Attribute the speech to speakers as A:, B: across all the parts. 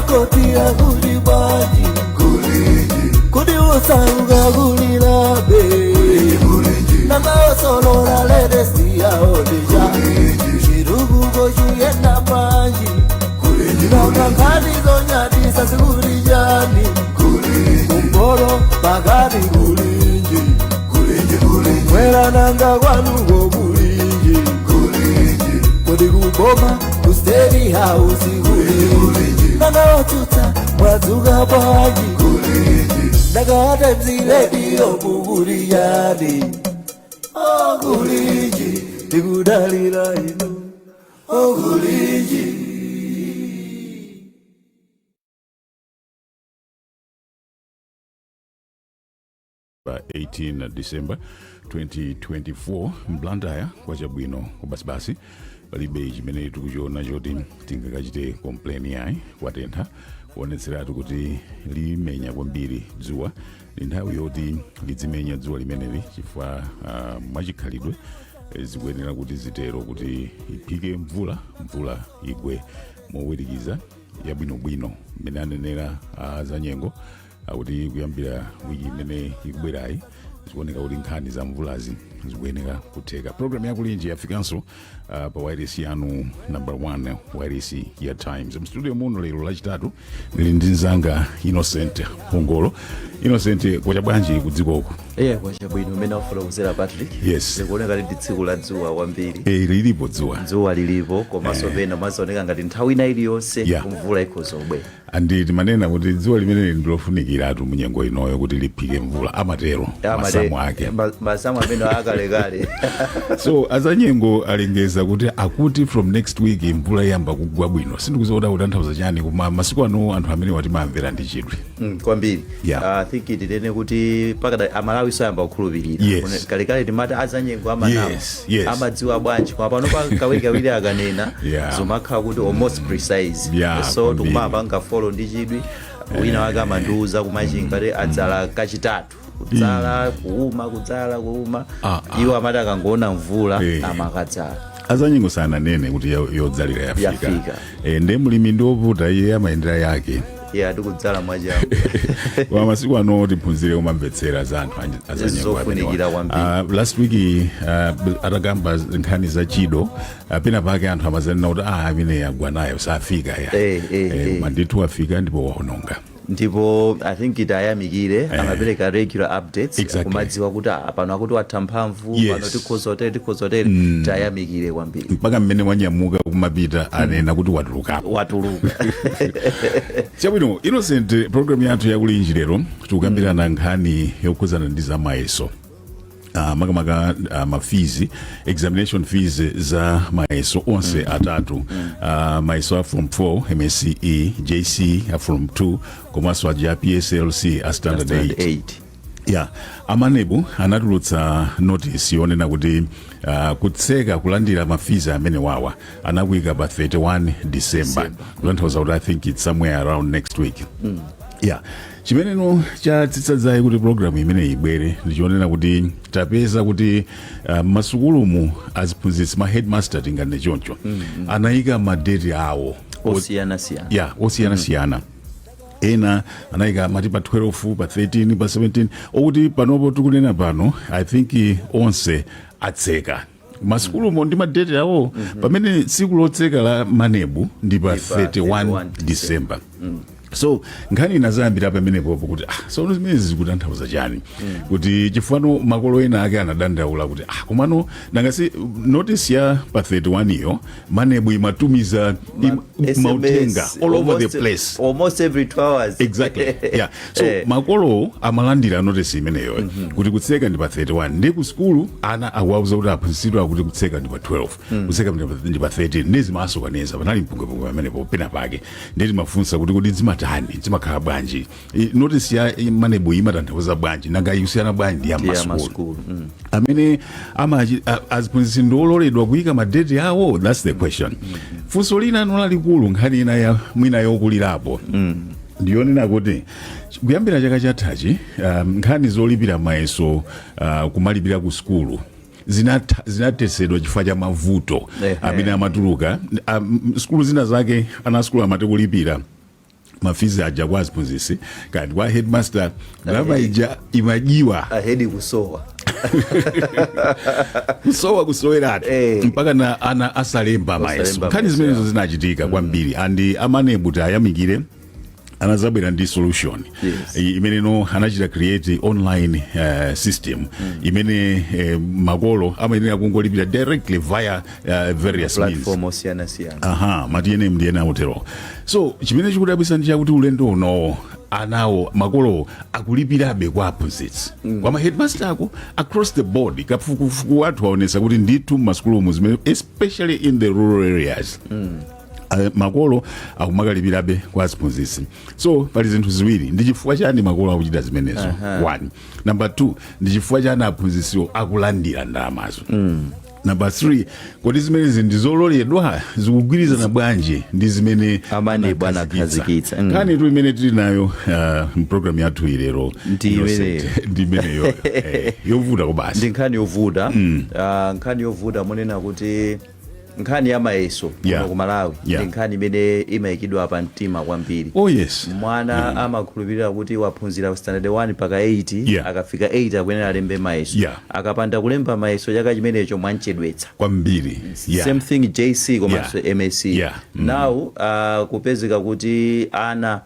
A: Kumakoti akuli bwanji? Kodi osauka kulilabe? Nanga osolola latest yawo ndi chani? Chitukuko chiyenda bwanji? Nanga nkhani zonyadisa zikuti chani? Kumpoto, pakati kulinji? Mwera nanga kwanuko kulinji? Kodi kuboma, ku State House kulinji? Nanga otsutsa mwadzuka bwanji? Nanga Times Radio mukuti chani? Oh, kulinji, tikudalira inu. Oh, kulinji.
B: Pa 18 December 2024, m'Blantyre kwachabwino kubasibasi, palibe chimene tikuchiona choti tingakachite complain yayi. Kwatentha kuonetseratu kuti limenya kwambiri dzuwa. Ndi nthawi yoti lidzimenya dzuwa limeneli chifukwa mwachikhalidwe zikuyenera kuti zitero kuti iphike mvula, mvula igwe mowirikiza yabwinobwino mmene anenera azanyengo akuti kuyambira wiki imene ikubwerayi zikuoneka kuti nkhani za mvulazi zikuyenera kutheka. Program yakulinji yafikanso pa wireless yanu number 1, wireless ya Times. Mstudio muno lero Lachitatu ndili ndi mzanga Innocent Pongolo. Innocent, kwacha bwanji kudzikoko?
C: Iye, kwachabwino umene wafotokozera Patrick. Zikuoneka ndi tsiku la dzuwa kwambiri.
B: E, lilipo dzuwa.
C: Dzuwa lilipo, komanso pena mazaoneka ngati nthawi ina iliyonse mvula ikhoza kubwera.
B: Andi timanena kuti dzuwa limeneli ndilofunikiratu munyengo inoyo kuti liphike mvula, amatero masamu ake.
C: Masamu amene akalekale.
B: So azanyengo alengeza kuti akuti from next week mvula iyamba kugwa bwino. Sindikudziwa kuti akutanthauza chani, koma masiku ano anthu amene watimamvera ndi chidwi.
C: Kwambiri. I think tinene kuti pakada Amalawi sayamba kukhulupirira. Kalekale timati azanyengo amanama, amadziwa bwanji? Koma pano pa kawirikawiri akanena zimakhala kuti almost precise. So tikumapanga follow ndi chidwi. Wina wake amandiuza kumachinga kuti adzala kachitatu, kudzala, kuuma, kudzala, kuuma. Iwo amati akangoona mvula amakadzala.
B: Azanyengo sananene kuti yodzalira yafika.
C: Yafika.
B: E, nde mlimi ndi wovuta, iye amayendera yake.
C: Iye atikudzala mwachangu.
B: Koma masiku ano tiphunzire kumamvetsera za anthu azanyengo
C: Zofunikira
B: amenewa.
C: kwambiri.
B: Last week atakamba nkhani za chido, pena pake anthu amazanena kuti amene agwa nayo safika ya. Koma ndithu afika ndipo waononga.
C: Ndipo I think tayamikire, amapereka regular updates. Kumadziwa kuti pano akuti watha mphamvu, pano tikhoza otere, tikhoza otere. Tayamikire kwambiri.
B: Mpaka mmene wanyamuka kumapita anena kuti watulukapo.
C: Watuluka.
B: Chabwino, Innocent, program yathu yakulinji lero tikukambirana nkhani yokhuzana ndi zamayeso, makamaka ma fees, examination fees za mayeso onse atatu, mayeso a Form 4 MSCE, JC a Form 2, komanso aja PSLC a Standard
C: Standard
B: 8.
C: 8.
B: Yeah, a MANEB anatulutsa notice yonena kuti kutseka kulandira ma fees amene wawa anakuyika pa 31 December, kutanthauza kuti I think it's somewhere around next week. Yeah, chimeneno chatsitsa dzaye kuti programu imene ibwere ndichionena kuti tapeza kuti masukulumu aziphunzitsi, ma headmaster tinganene choncho, anayika madeti awo
C: osiyanasiyana.
B: Yeah, osiyanasiyana. Ena anayika mati pa 12, pa 13, pa 17, okuti panopo tikunena pano I think onse atseka masukulumo ndi madeti awo, pamene tsiku lotseka la MANEB ndi pa
C: Ndi pa
B: 31
C: 31
B: December. So nkhani inazayambira pamenepopo kuti so zimene zikutanthauza chani? Kuti chifukwa makolo ena ake anadandaula kuti komano nangasi notice ya pa 31 iyo MANEB imatumiza
C: SMS,
B: mauthenga all over the place.
C: Almost every 2 hours.
B: Exactly, yeah. So makolo amalandira notice imeneyo kuti kutseka ndi pa 31, ndi ku sukulu ana akuwauza kuti aphunzitsidwa akuti kutseka ndi pa 12, kutseka ndi pa 13. Ndi zimasokoneza, panali mpungwepungwe pamenepo pena pake. Ndi timafunsa kuti kodi zimatani, zimakhala bwanji? Notice ya MANEB imatanthauza bwanji? Nanga ikusiyana bwanji ndi ya
C: Ndi ya
B: masukulu?
C: masukulu.
B: Amene aziphunzitsi ndi ololedwa kuyika madeti awo? That's the question. Funso lina lalikulu, nkhani ina ya mwina yokulirapo, ndiyonena kuti kuyambira chaka chathachi nkhani zolipira mayeso, kumalipira ku sukulu zinatesedwa chifukwa cha mavuto amene amatuluka. Sukulu zina zake ana sukulu amati kulipira Ma fees aja kwa aziphunzitsi kandi kwa headmaster, ndalama ija imajiwa.
C: A head kusowa.
B: Kusowa, kusoweratu. Mpaka na ana asalemba mayeso.
C: Osalemba
B: Nkhani
C: mayeso,
B: zimenezo zinachitika kwambiri, and a MANEB, tayamikire, anazabwera ndi solution imene anachita create online system imene makolo amayenera kungolipira directly via various means.
C: Platform osiyanasiyana.
B: Aha, ma TNM ndi ena otero. So chimene chikudabwitsa ndi chakuti ulendo unowo anawo, makolo akulipirabe kwa aphunzitsi, kwa ma headmaster ako, across the board. Kafukufuku wathu aonetsa kuti ndithu m'masukulumu zimene, especially in the rural areas, makolo akumakalipirabe kwa aziphunzitsi. So pali zinthu ziwiri: ndi chifukwa chani makolo akuchita zimenezo, one. Number two, ndi chifukwa chani aphunzitsiwo akulandira ndalamazo? Number three, kodi zimenezi ndi zololedwa? Zikugwirizana bwanji ndi zimene
C: A MANEB anakhazikitsa?
B: Nkhani tu imene tili nayo mpulogalamu yathu ilero
C: Ndi imeneyo.
B: Ndi imeneyo, yovuta kubasi.
C: Ndi nkhani yovuta. Ah, nkhani yovuta monena kuti nkhani ya mayeso kuno ku Malawi ndi nkhani imene imayikidwa pa mtima kwambiri.
B: Oh yes.
C: Mwana amakhulupirira kuti waphunzira standard 1 mpaka 8, akafika 8 akuyenera alembe mayeso. Akapanda kulemba mayeso chaka chimenecho, mwanchedwetsa.
B: Kwambiri.
C: Same thing JC komanso MSCE. Now kupezeka kuti ana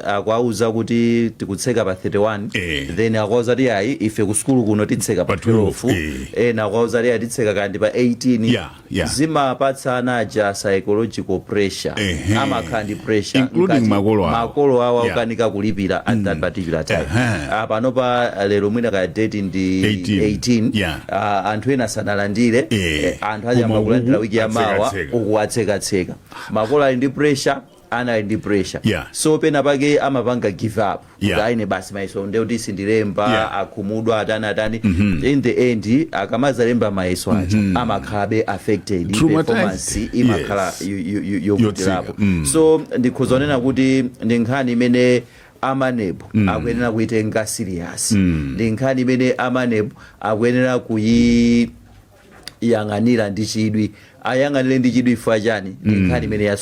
C: akuauza kuti tikutseka pa 31, then akuauza kuti ayi, ife ku sukulu kuno titseka pa
B: Pa 12.
C: 12. Ena akuauza kuti ayi, titseka kandi pa 18. Zimapatsa ana aja psychological pressure. Amakhala ndi pressure.
B: Including
C: Ngati
B: makolo awo.
C: Makolo awo akukanika kulipira at that particular time. Panopa lero mwina ka date ndi
B: 18.
C: 18. Anthu ena sanalandire. Anthu ayamba
B: Koma
C: kulandira
B: uku
C: wiki ya mawa.
B: atsekatseka.
C: Uku atsekatseka. Makolo ali ndi pressure, ana ali ndi pressure. So pena pake amapanga give up kuti aine basi, mayeso nde kuti sindilemba. Akhumudwa, atani atani. In the end akamazalemba mayeso aja amakhalabe affected.
B: Traumatized.
C: Performance imakhala yovutirapo.
B: Yotsika.
C: So ndikhoza kunena kuti ndi nkhani imene a MANEB akuyenera kuitenga serious. Ndi nkhani imene a MANEB akuyenera kuyiyang'anira ndi chidwi, ayang'anire ndi chidwi. Ifwa chani? Ndi nkhani imene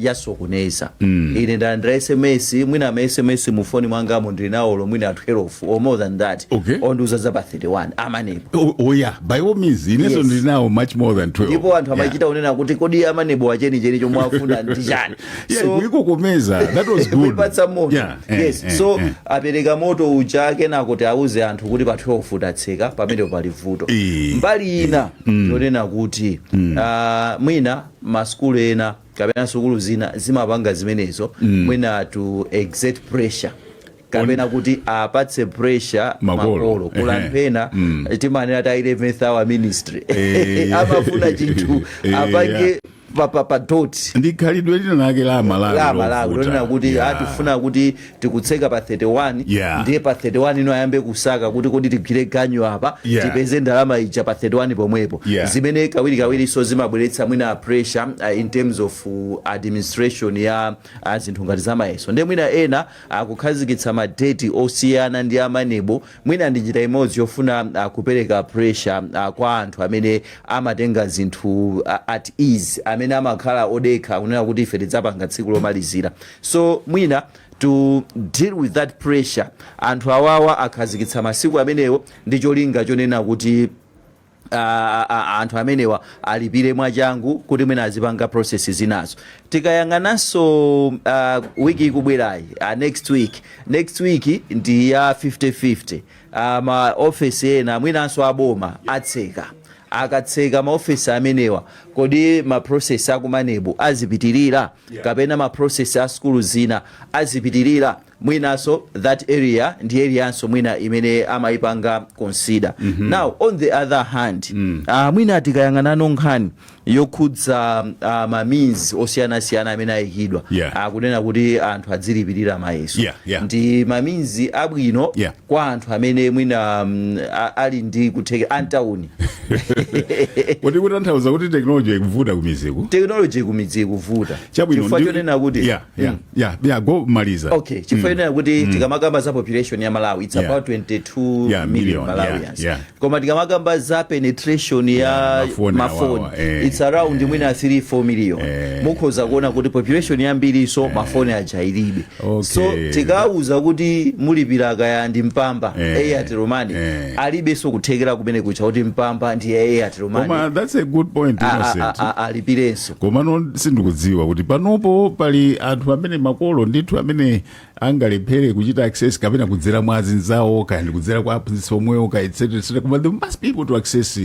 C: yasokoneza. Ine ndalandira SMS, mwina ma SMS mu foni mwangamo ndili nawolo mwina 12 or more than that, ondiuza za pa 31 a MANEB.
B: Oh yeah, by all means, ineso ndili nawo much more than 12.
C: Ndipo anthu amachita kunena kuti kodi a MANEB wachenicheni chomwe afuna ndi chani?
B: Yeah, kuikokomeza, that was good.
C: Kuipatsa moto. Yes. So apereka moto uja, kenako kuti auze anthu kuti pa 12 tatseka, pamene pali vuto. Mbali ina yonena kuti mwina masukulu ena kapena sukulu zina zimapanga zimenezo mwina to exert pressure kapena kuti apatse pressure
B: makolo.
C: Makolo kula anthu ena timanena ta 11th hour ministry, amafuna chinthu apange pa dot.
B: Ndi khalidwe lina lake la Malawi
C: La Malawi
B: lovuta.
C: lonena kuti atifuna kuti tikutseka pa 31, ndiye pa 31 ino ayambe kusaka kuti kodi tigwire ganyu apa, tipeze ndalama ija pa 31 pomwepo, zimene kawirikawiri so zimabweretsa mwina pressure in terms of administration ya zinthu ngati zamayeso. Ndiye mwina ena akukhazikitsa ma date osiyana ndi a MANEB, mwina ndi njira imodzi yofuna kupereka pressure kwa anthu amene amatenga zinthu at ease, amene amakhala odekha kunena kuti ife tidzapanga tsiku lomalizira. So mwina to deal with that pressure, anthu awawa akhazikitsa masiku amenewo ndi cholinga chonena kuti anthu amenewa alipire mwachangu kuti mwina azipanga process zinazo. Tikayang'ananso wiki ikubwerayi, next week, next week ndi ya 50-50. Ma ofesi ena mwinanso aboma atseka. Akatseka maofesi amenewa, kodi ma process aku MANEB azipitirira kapena ma process a sukulu zina azipitirira? Mwinanso that area ndi areanso mwina imene amayipanga consider. Now, on the other hand, mwina tikayang'anano nkhani yokhudza ma means osiyanasiyana amene ayikidwa akunena kuti anthu adzilipirira mayeso, ndi ma means abwino kwa anthu amene mwina ali ndi kuthekera, antawuni.
B: Kodi kutanthauza kuti technology Technology ikuvuta kumidziku.
C: Technology kumidzi ikuvuta.
B: Chabwino.
C: Chifukwa chonena kuti
B: Yeah, go, maliza.
C: Okay, chifukwa chonena kuti tikamakamba za population ya Malawi, it's about 22 million
B: million,
C: Malawians. Koma tikamakamba za penetration ya
B: mafoni
C: mafoni,
B: awawa,
C: it's around mwina 3 4 million. Mukhoza kuona kuti population yambiriso mafoni aja ilibe. So tikauza kuti mulipira kaya ndi Mpamba, Airtel Money, alibenso kuthekera kumene kucha kuti Mpamba ndi Airtel Money.
B: Koma that's a good point, Innocent.
C: Alipirenso.
B: Komano sindikudziwa kuti panopo pali anthu amene makolo ndithu amene angalephere kuchita access kapena kudzera mwa azinzawo, kaya ndi kudzera kwa aphunzitsi omwewo, ka etc etc, koma they must be able to access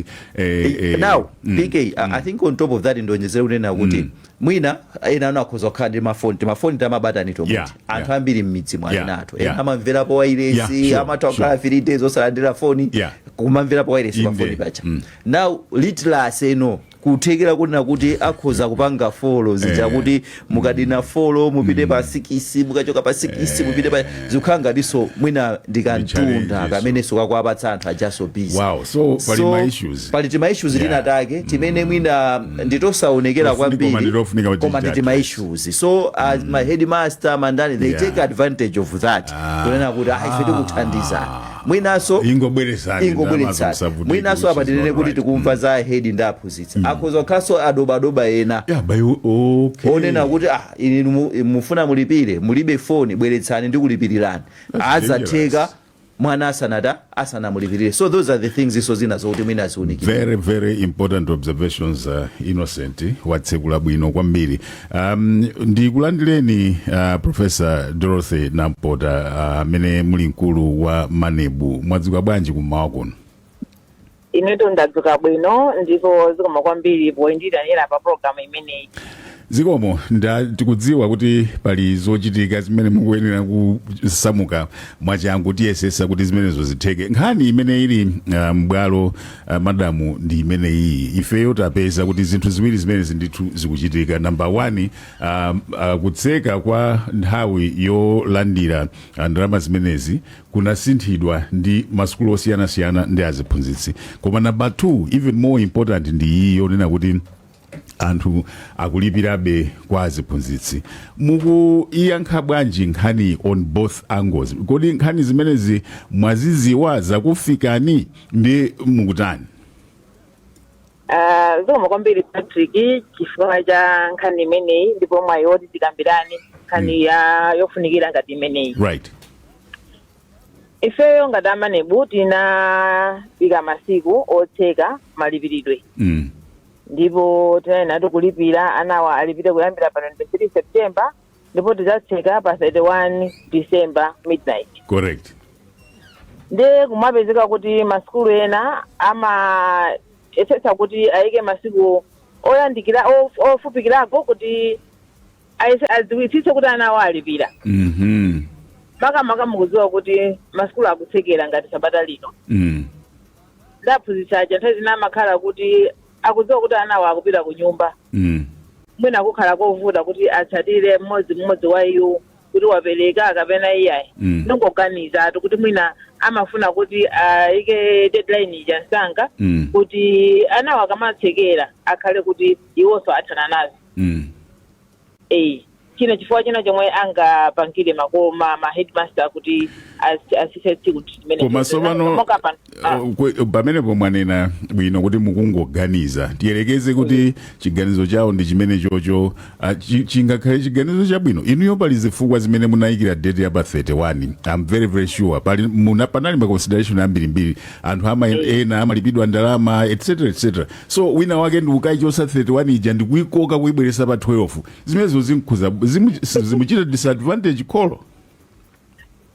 C: Now, PK, I think on top of that ndonjezere kunena kuti mwina ena anu akhoza kukhala ndi mafoni, timafoni tamabatani tomwe. Anthu ambiri m'midzi mwali nato. Ena amamverapo wairesi, amatha kukhala 3 days osalandira foni, kumamverapo wairesi pafoni pacha. Now literacy eno kuthekera kunena kuti akhoza kupanga follow zija kuti mukadina 4 mupite pa 6, mukachoka pa 6 mupite pa, zikukhala ngatinso mwina ndikantunda
B: challenges.
C: Kamenenso kakuapatsa anthu ajaso busy.
B: Wow, so pali ma issues.
C: Pali tima issues tina take timene mwina nditosaonekera kwambiri,
B: koma nditofunika kuti
C: koma ndi tima issues. So as my headmaster mandani, they take advantage of that kunena kuti, ah, ife tikuthandizani mwinanso
B: ingobweretsani.
C: Ingobweretsani. Mwinanso apa tinene kuti tikumva za head ndi aphunzitsi, akhoza kukhalanso adobadoba ena
B: Yeah, but you, okay.
C: onena kuti, ah, inu mufuna mulipire, mulibe foni, bweretsani ndikulipirirani.
B: That's
C: Azatheka
B: dangerous.
C: mwana asanata asanamulipirire. So those are the things iso zina zokuti mwina ziunikire.
B: Very, very important observations, Innocent, watsekula bwino kwambiri. Ndikulandireni Professor Dorothy Nampota, amene muli mkulu wa MANEB. Mwadzuka bwanji kummawa kuno?
D: Ineto ndadzuka bwino, ndipo zikomo kwambiri poyinditanira pa program imeneyi.
B: Zikomo. Tikudziwa kuti pali zochitika zimene mukuyenera kusamuka mwachangu. Tiyesesa kuti zimenezo zitheke. Nkhani imene ili m'bwalo, madamu, ndi imene iyi. Ifeyo tapeza kuti zinthu ziwiri zimenezi ndithu zikuchitika. Number one, kutseka kwa nthawi yolandira ndalama zimenezi kunasinthidwa ndi masukulu osiyanasiyana ndi aziphunzitsi. Koma number two, even more important, ndi iyi yonena kuti anthu akulipirabe kwa aziphunzitsi. Mukuiyankha bwanji nkhani on both angles? Kodi nkhani zimenezi mwaziziwa, zakufikani, ndi mukutani?
D: Zikomo kwambiri, Patrick, chifukwa cha nkhani imeneyi, ndipo mwayi woti tikambirane nkhani ya yofunikira ngati imeneyi. Ifeyo ngati a MANEB tinayika masiku otseka malipiridwe, ndipo tinali kulipira anawa alipire kuyambira pa 23 September, ndipo tidzatseka pa 31 December midnight. Ndiye kumapezeka kuti masukulu ena amayesetsa kuti ayike masiku oyandikira, ofupikirako kuti adziwitsitse kuti ana awo alipira. Makamaka mukudziwa kuti masukulu akutsekera ngati sabata lino. Ndaphunzitsa aja nthawi zina amakhala kuti akudziwa kuti anawo akupita ku nyumba. Mwina kukhala kovuta kuti atsatire mmodzi mmodzi wa iwo kuti wapereka kapena iyayi. Ndingoganiza atu kuti mwina amafuna kuti ayike deadline ija msanga kuti anawo akamatsekera akhale kuti iwonso athana nazo. Eh, china chifukwa china chomwe angapangire makoma ma headmaster kuti asise tsiku limene
B: Koma tsopano
D: Monga pano, ah.
B: Pamenepo mwanena bwino kuti mukungoganiza. Tiyelekeze kuti chiganizo chawo ndi chimene chocho, chingakhale chiganizo chabwino. Inuyo pali zifukwa zimene munayikira date ya pa 31. I'm very, very sure pali panali ma consideration ambirimbiri, anthu ama ena amalipidwa ndalama, etc etc. So wina wake ndi ukayichosa 31 ija ndikuyikoka kuyibweresa pa 12, zimenezo zinkhuza zimuchita disadvantage kholo.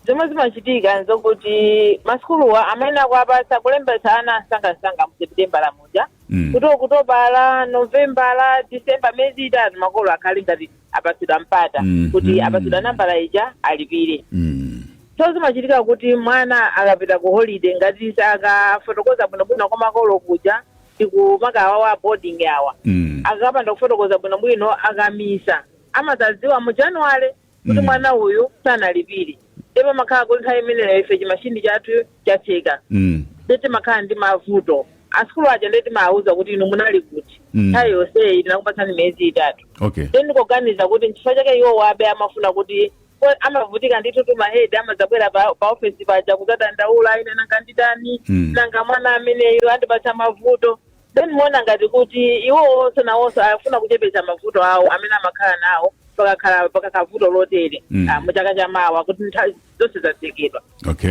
D: Zomwe zimachitika nzokuti masukuluwa amene akuapatsa kulembetsa ana msangamsanga mu September lamuja, kuti Okutobala, Novembala, Disemba, miyezi 3, makolo akhale ngati apatsidwa mpata kuti apatsidwa nambala ija alipire. So zimachitika kuti mwana akapita ku holiday, ngati akafotokoza bwinobwino kwa makolo kuja tikumakawawa boarding awa, akapanda kufotokoza bwinobwino, akamisa, amazadziwa mu January kuti mwana uyu sanalipire. Ndipo makhala kuti nthawi imeneyo ife chimashini chathu chatseka. Ndiye timakhala ndi mavuto. Asukulu aja ndiye timawauza kuti inu munali kuti nthawi yonseyi, tinakupatsani miyezi 3. Then ndikuganiza kuti nchifukwa chake iwo wabe amafuna kuti amavutika ndithu tu mahedi amadzabwera pa ofesi paja kudzadandaula, ine nanga nditani, nanga mwana ameneyo andipatsa mavuto. Then muona ngati kuti iwowonso nawonso afuna kuchepetsa mavuto awo amene amakhala nawo pakakhala vuto lotere muchaka chamawa kuti nthawi zonse zatsekedwa.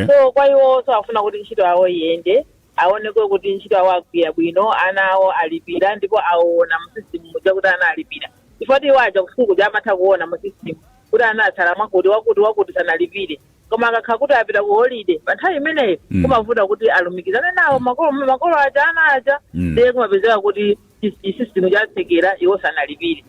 D: So kwa iwonso afuna kuti ntchito yawo iyende, aoneke kuti ntchito yawo agwira bwino, ana awo alipira ndipo aona mu system muja kuti ana alipira, chifukwa iwo aja kusukulu kuja amatha kuona mu system kuti ana atsala mwakuti wakuti wakuti sanalipire. Koma akakhala kuti apita ku holiday pa nthawi imeneyo, kumavuta kuti alumikizane nawo makolo aja, ana aja. Ndiye kumapezeka kuti system chatsekera, iwo sanalipire.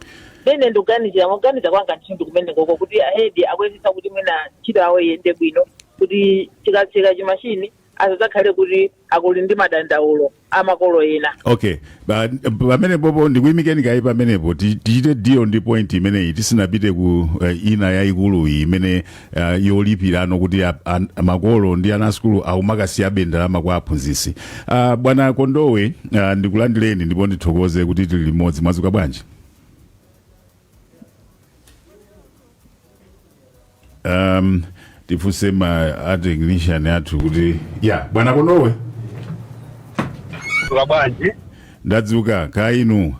D: Ine ndikuganizira, mukuganiza kwanga ndithu ndikumenekoko kuti ahedi akuyesetsa kuti mwina ntchito yawo iyende bwino, kuti chikatseka chimashini asadzakhale kuti akuli ndi madandaulo amakolo ena.
B: Okay, pamenepopo ndikuyimikeni kayi pamenepo. Tichite deal ndi point imeneyi tisinapite ku ina yayikuluyi imene yolipirano kuti makolo ndi ana asukulu akumakasiyabe ndalama kwa aphunzitsi. Bwana Kondowe, ndikulandireni ndipo ndithokoze kuti tili limodzi. Mwadzuka bwanji? Tifunse ma a technician athu kuti ya bwana Kondowe.
E: Dzuka bwanji?
B: Ndadzuka, kaya inu?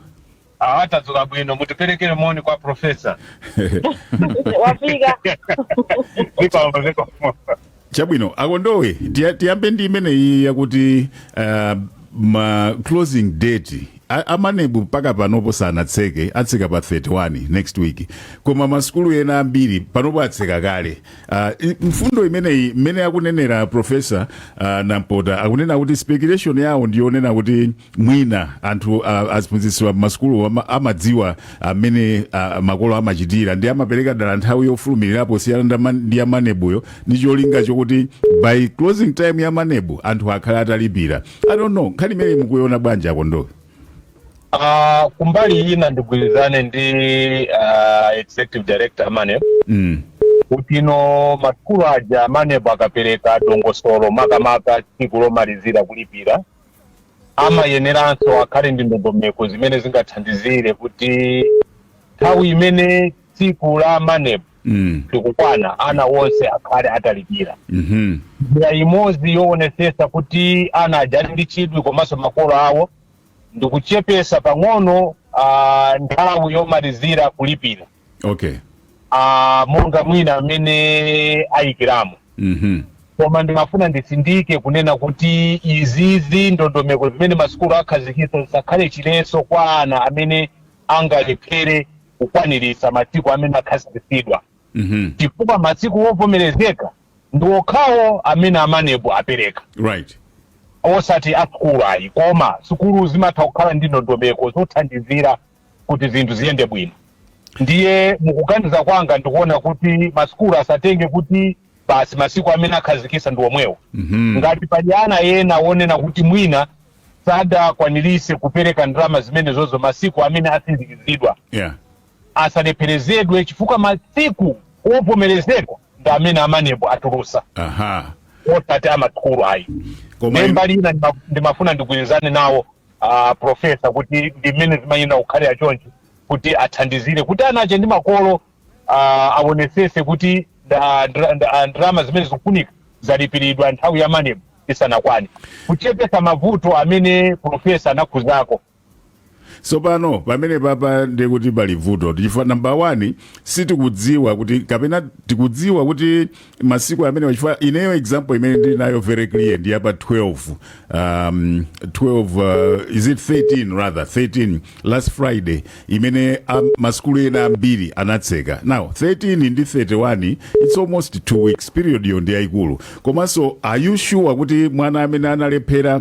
E: Ah, tadzuka bwino. Mutiperekere moni kwa profesa.
D: Wafika.
E: Zikomo, zikomo.
B: Chabwino, akondowe, tiyambe ndi imeneyi yakuti ma closing date a MANEB mpaka panopo sanatseke, atseka pa 31 next week, koma masukulu ena ambiri panopo atseka kale. Mfundo imeneyi mmene akunenera professor Nampota, akunena kuti speculation yawo ndiyonena kuti mwina anthu aziphunzitsiwa masukulu amadziwa amene makolo amachitira ndi amapereka dala nthawi yofulumirirapo siyana ndi ya MANEBuyo, ndi cholinga chokuti by closing time ya MANEB anthu akhale atalipira. I don't know, nkhani imene mukuiona bwanji, akondowe?
E: Kumbali ina ndigwirizane ndi executive director MANEB kuti ino masukulu aja MANEB akapereka dongosolo, makamaka tsiku lomalizira kulipira, amayeneranso akhale ndi ndondomeko zimene zingathandizire kuti nthawi imene tsiku la MANEB likukwana, ana onse akhale atalipira. Njira imodzi yoonetsetsa kuti ana aja ali ndi chidwi komanso makolo awo ndikuchepesa pang'ono nthawi yomalizira kulipira, monga mwina amene ayikiramo. Koma ndimafuna nditsindike kunena kuti izizi ndondomeko zimene masukulu akhazikitsa zisakhale chiletso kwa ana amene angalephere kukwaniritsa masiku amene akhazikitsidwa, chifukwa masiku ovomerezeka ndi okhawo amene a MANEB apereka, osati a sukulu ayi. Koma sukulu zimatha kukhala ndi ndondomeko zothandizira kuti zinthu ziyende bwino. Ndiye mukuganiza kwanga ndikuona kuti masukulu asatenge kuti basi masiku amene akhazikitsa ndi omwewo. Ngati pali ana ena wonena kuti mwina sadakwanirise kupereka ndalama zimenezozo masiku amene asindikizidwa, asalepherezedwe, chifukwa masiku ovomerezedwa ndi amene a MANEB atulusa, osati amasukulu ayi.
B: Koma
E: Ndi mbali ina ndimafuna ndigwirizane nawo profesa kuti ndi mmene zimayenera kukhalira chonchi, kuti athandizire kuti ana aja ndi makolo aonesese kuti ndalama zimene zikufunika zalipiridwa nthawi ya MANEB isanakwane, kuchepesa mavuto amene profesa anakhuzako.
B: Tsopano pamene papa ndikuti pali vuto, chifukwa number one sitikudziwa kuti, kapena tikudziwa kuti masiku amene, chifukwa ineyo example imene ndili nayo very clear ndi yapa 12, 12, is it 13, rather 13, last Friday, imene masukulu ena ambiri anatseka. Now 13 ndi 31, it's almost 2 weeks period, yo ndi yayikulu. Komanso are you sure kuti mwana amene analephera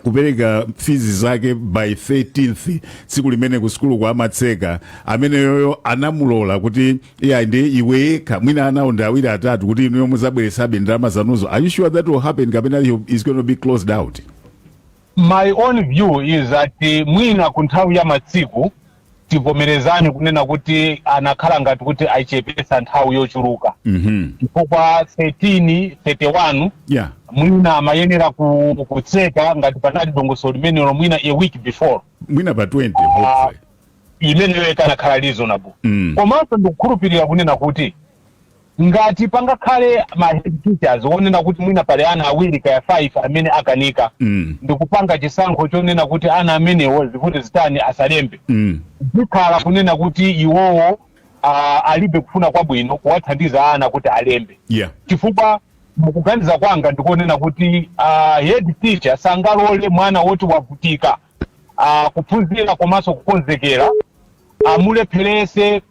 B: kupereka fees zake by 13th, tsiku limene ku sukulu kwa amatseka, ameneyoyo anamulola kuti iya ndi iwe yekha, mwina anawo ndi awiri atatu, kuti inuyo muzabweresabe ndalama zanuzo? Are you sure that will happen, kapena is going to be closed out?
E: My own view is that mwina ku nthawi ya masiku tivomerezane kunena kuti anakhala ngati kuti ayichepesa nthawi yochuluka, chifukwa 13, 31, Mwina amayenera kutseka ngati panali dongosolo limenelo mwina a week before.
B: Mwina pa 20, hopefully.
E: Imeneyo ikanakhala reasonable. Komanso ndikukhulupirira kunena kuti ngati pangakhale ma head teachers onena kuti mwina pali ana awiri kaya 5 amene akanika ndikupanga chisankho chonena kuti ana amenewo zikuti zitani, asalembe, zikhala kunena kuti iwowo alibe kufuna kwabwino kuwathandiza ana kuti alembe, chifukwa mukuganiza kwanga ndikunena kuti head teacher sangalole mwana woti wavutika kuphunzira komanso kukonzekera amulepherese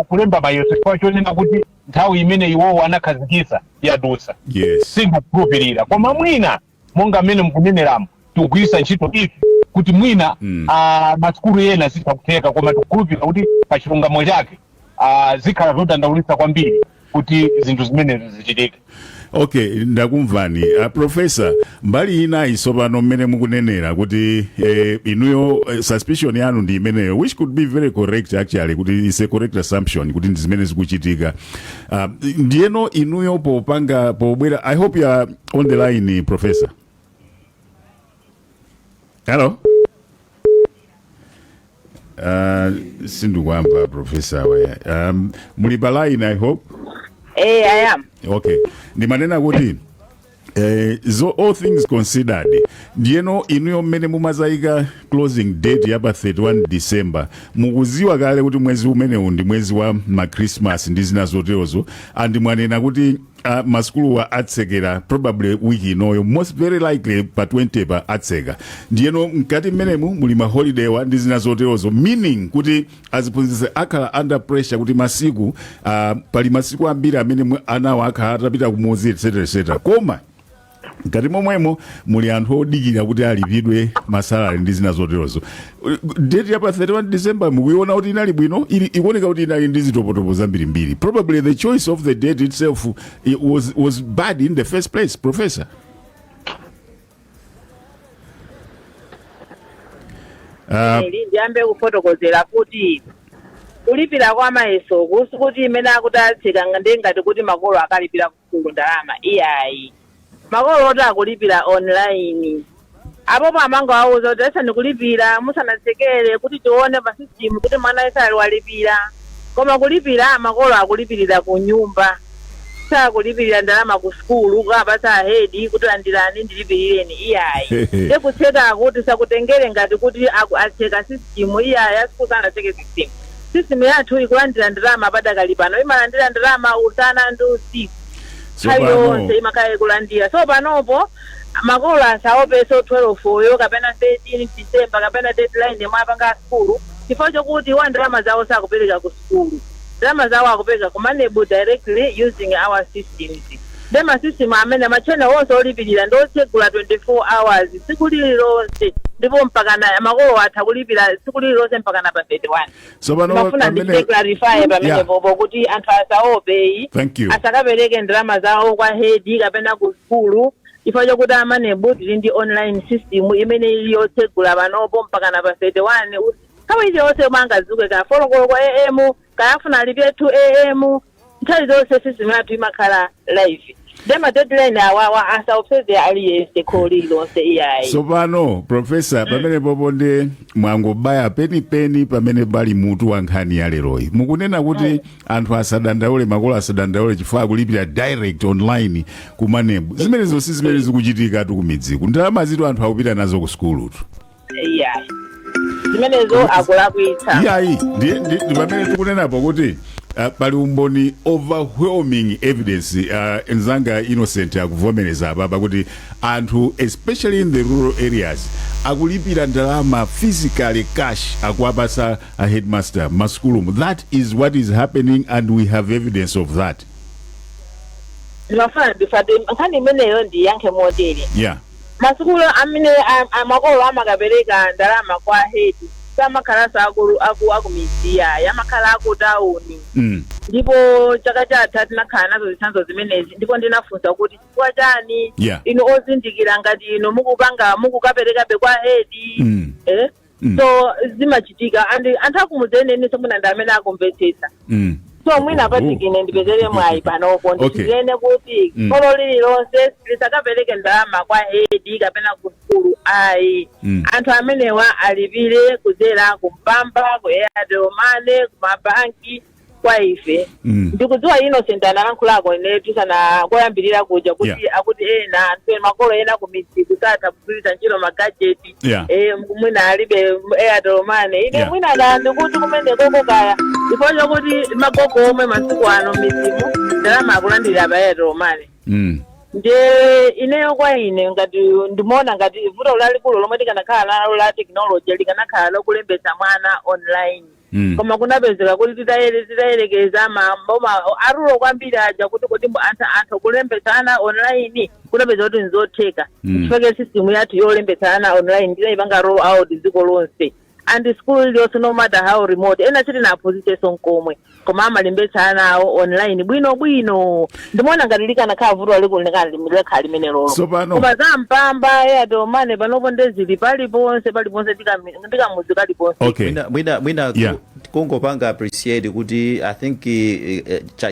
E: kulemba mayeso chifukwa chonena kuti nthawi imene iwowo anakhazikitsa yadutsa. Sindikukhulupirira, koma mwina monga mmene mukuneneramo, tikugwiritsa ntchito ife kuti mwina masukulu ena zitha kutheka, koma tikukhulupirira kuti pa chilungamo chake zikhala zodandaulitsa kwambiri kuti zinthu zimenezo zichitike.
B: Okay, ndakumvani. Professor, mbali ina isopano mmene mukunenera kuti inuyo suspicion yanu ndi imeneyo, which could be very correct actually, kuti is a correct assumption kuti ndi zimene zikuchitika. Ndiyeno inuyo popanga pobwera, I hope you are on the line, Professor. Hello? Sindikwamva Professor we. Muli pa line, I hope.
D: Eh, I am.
B: Okay, ndimanena kuti so all things considered, ndiyeno inuyo mmene mumazayika closing date ya pa 31 December, mukuziwa kale kuti mwezi umenewu ndi mwezi wa ma Christmas ndi zina zoterozo, and mwanena kuti masukuluwa atsekera probably wiki inoyo, most very likely pa 20 pa atseka. Ndiyeno mkati mmenemu muli ma holiday wa ndi zina zoterozo, meaning kuti aziphunzitsi akhala under pressure kuti masiku pali masiku ambiri amene anawo akhala atapita kumudzi, etc etc, koma mkati momwemo muli anthu odikira kuti alipidwe ma salary ndi zina zoterozo. Date ya pa 31 December mukuiona kuti inali bwino? Ili ikuoneka kuti inali ndi zitopotopo zambirimbiri. Probably the choice of the date itself, it was bad in the first place, Professor.
D: Ili ndiyambe kufotokozera kuti kulipira kwa mayeso sikuti imene akuti atseka ndi ngati kuti makolo akalipira kusukulu ndalama, iyayi. Makolo oti akulipira online, apopo amangowauza kuti asani kulipira musanatsekere kuti tione pa system kuti mwana wese ali walipira. Koma kulipira, makolo akulipirira ku nyumba, sakulipirira ndalama ku sukulu kukapatsa a head kuti landirani ndilipirireni, iyayi. Nde kutsekaku tisakutengere ngati kuti atseka system, iyayi. Asukulu sanatseke system. System yathu ikulandira ndalama padakali pano, imalandira ndalama usana ndi usiku, nthawi yonse imakhala ikulandira. So panopo makolo asaopeso 12 yo kapena 13 December kapena deadline yomwe apanga asukulu, chifukwa chokuti iwo ndalama zawo sakupereka ku sukulu. Ndalama zawo akupereka ku MANEB directly using our systems. Nde ma system amene ma channel onse olipirira ndi otsegula 24 hours tsiku lililonse, ndipo mpakana makolo atha kulipira tsiku lililonse mpakana pa 31.
B: Tsopano
D: Ndimafuna ndichite clarify pamenepopo kuti anthu asaopeyi,
B: Thank you.
D: asakapereke ndalama zawo kwa head kapena ku sukulu, chifukwa chokuti a MANEB tili ndi online system imene ili yotsegula panopo mpakana pa 31. Nthawi iliyonse yomwe angadzuke, ka 4 koloko am, kayafuna alipire 2 am, nthawi zonse system yathu imakhala live. Nde ma deadline awawa asaopseze aliyense kholo lililonse, iyayi.
B: Tsopano Professor, pamene popo ndi mwangobaya penipeni pamene pali mutu wa nkhani ya leroyi. Mukunena kuti anthu asadandaule, makolo asadandaule chifukwa akulipira direct online ku MANEB. Zimenezo si zimene zikuchitika tu kumidziku. Ndalama zitu anthu akupita nazo ku sukulutu.
D: Iyayi, zimenezo akulakwitsa.
B: Iyayi, ndi pamene tikunenapo kuti pali umboni, overwhelming evidence. Nzanga Innocent akuvomereza apapa kuti anthu, especially in the rural areas, akulipira ndalama physically, cash, akuwapasa a headmaster masukulumu. That is what is happening and we have evidence of that.
D: Ndimafuna ndifate nkhani imeneyo ndiyankhe motere. Masukulu amene makolo amakapereka ndalama kwa head samakhalanso akumidzi, ayi, amakhala aku tawuni. Ndipo chaka chatha tinakhala nazo zitsanzo zimenezi, ndipo ndinafunsa kuti chifukwa chani inu ozindikira ngati inu mukupanga mukukaperekabe kwa head? Eh? So zimachitika, and anthu akumudzi eneninso mwina ndi amene akumvetsetsa. So mwina Patrick, ine ndipezere mwayi panopo ndinene kuti kholo lililonse lisakapereke ndalama kwa head kapena ku sukulu ayi. Anthu amenewa alipire kudzera kuMpamba, ku Airtel Money, kumabanki, kwa ife. Ndikudziwa Innocent analankhulako ine tisana koyambirira kuja kuti akuti ena anthu ena, makolo ena kumidzi kusatha kugwiritsa ntchito ma gadget, mwina alibe Airtel Money. Ine mwina kaya ndikuti kumene koko kaya chifukwa chokuti magogo omwe masiku ano midzimu ndalama akulandira pa Airtel Money. Nde ineyo kwa ine ngati ndimaona ngati vuto lalikulu lomwe likanakhala nalo la technology likanakhala lokulembetsa mwana online. Koma kunapezeka kuti titayerekeza maboma arulo kwambiri aja kuti kodi anthu kulembetsana online, kunapeza kuti nzotheka. Chifukwa system yathu yolembetsana online tinayipanga roll out dziko lonse and school iliyonse, no matter how remote, ena sitinaphunzitsenso nkomwe, koma amalembetsana awo online bwino bwino. Ndimaona ngati likanakhala vuto lalikulu likhala limene lolo.
B: Tsopano
D: Koma za Mpamba, Airtel Money panopo ndezili paliponse paliponse, ndikamudzi kaliponse.
C: Mwina kungopanga appreciate kuti I think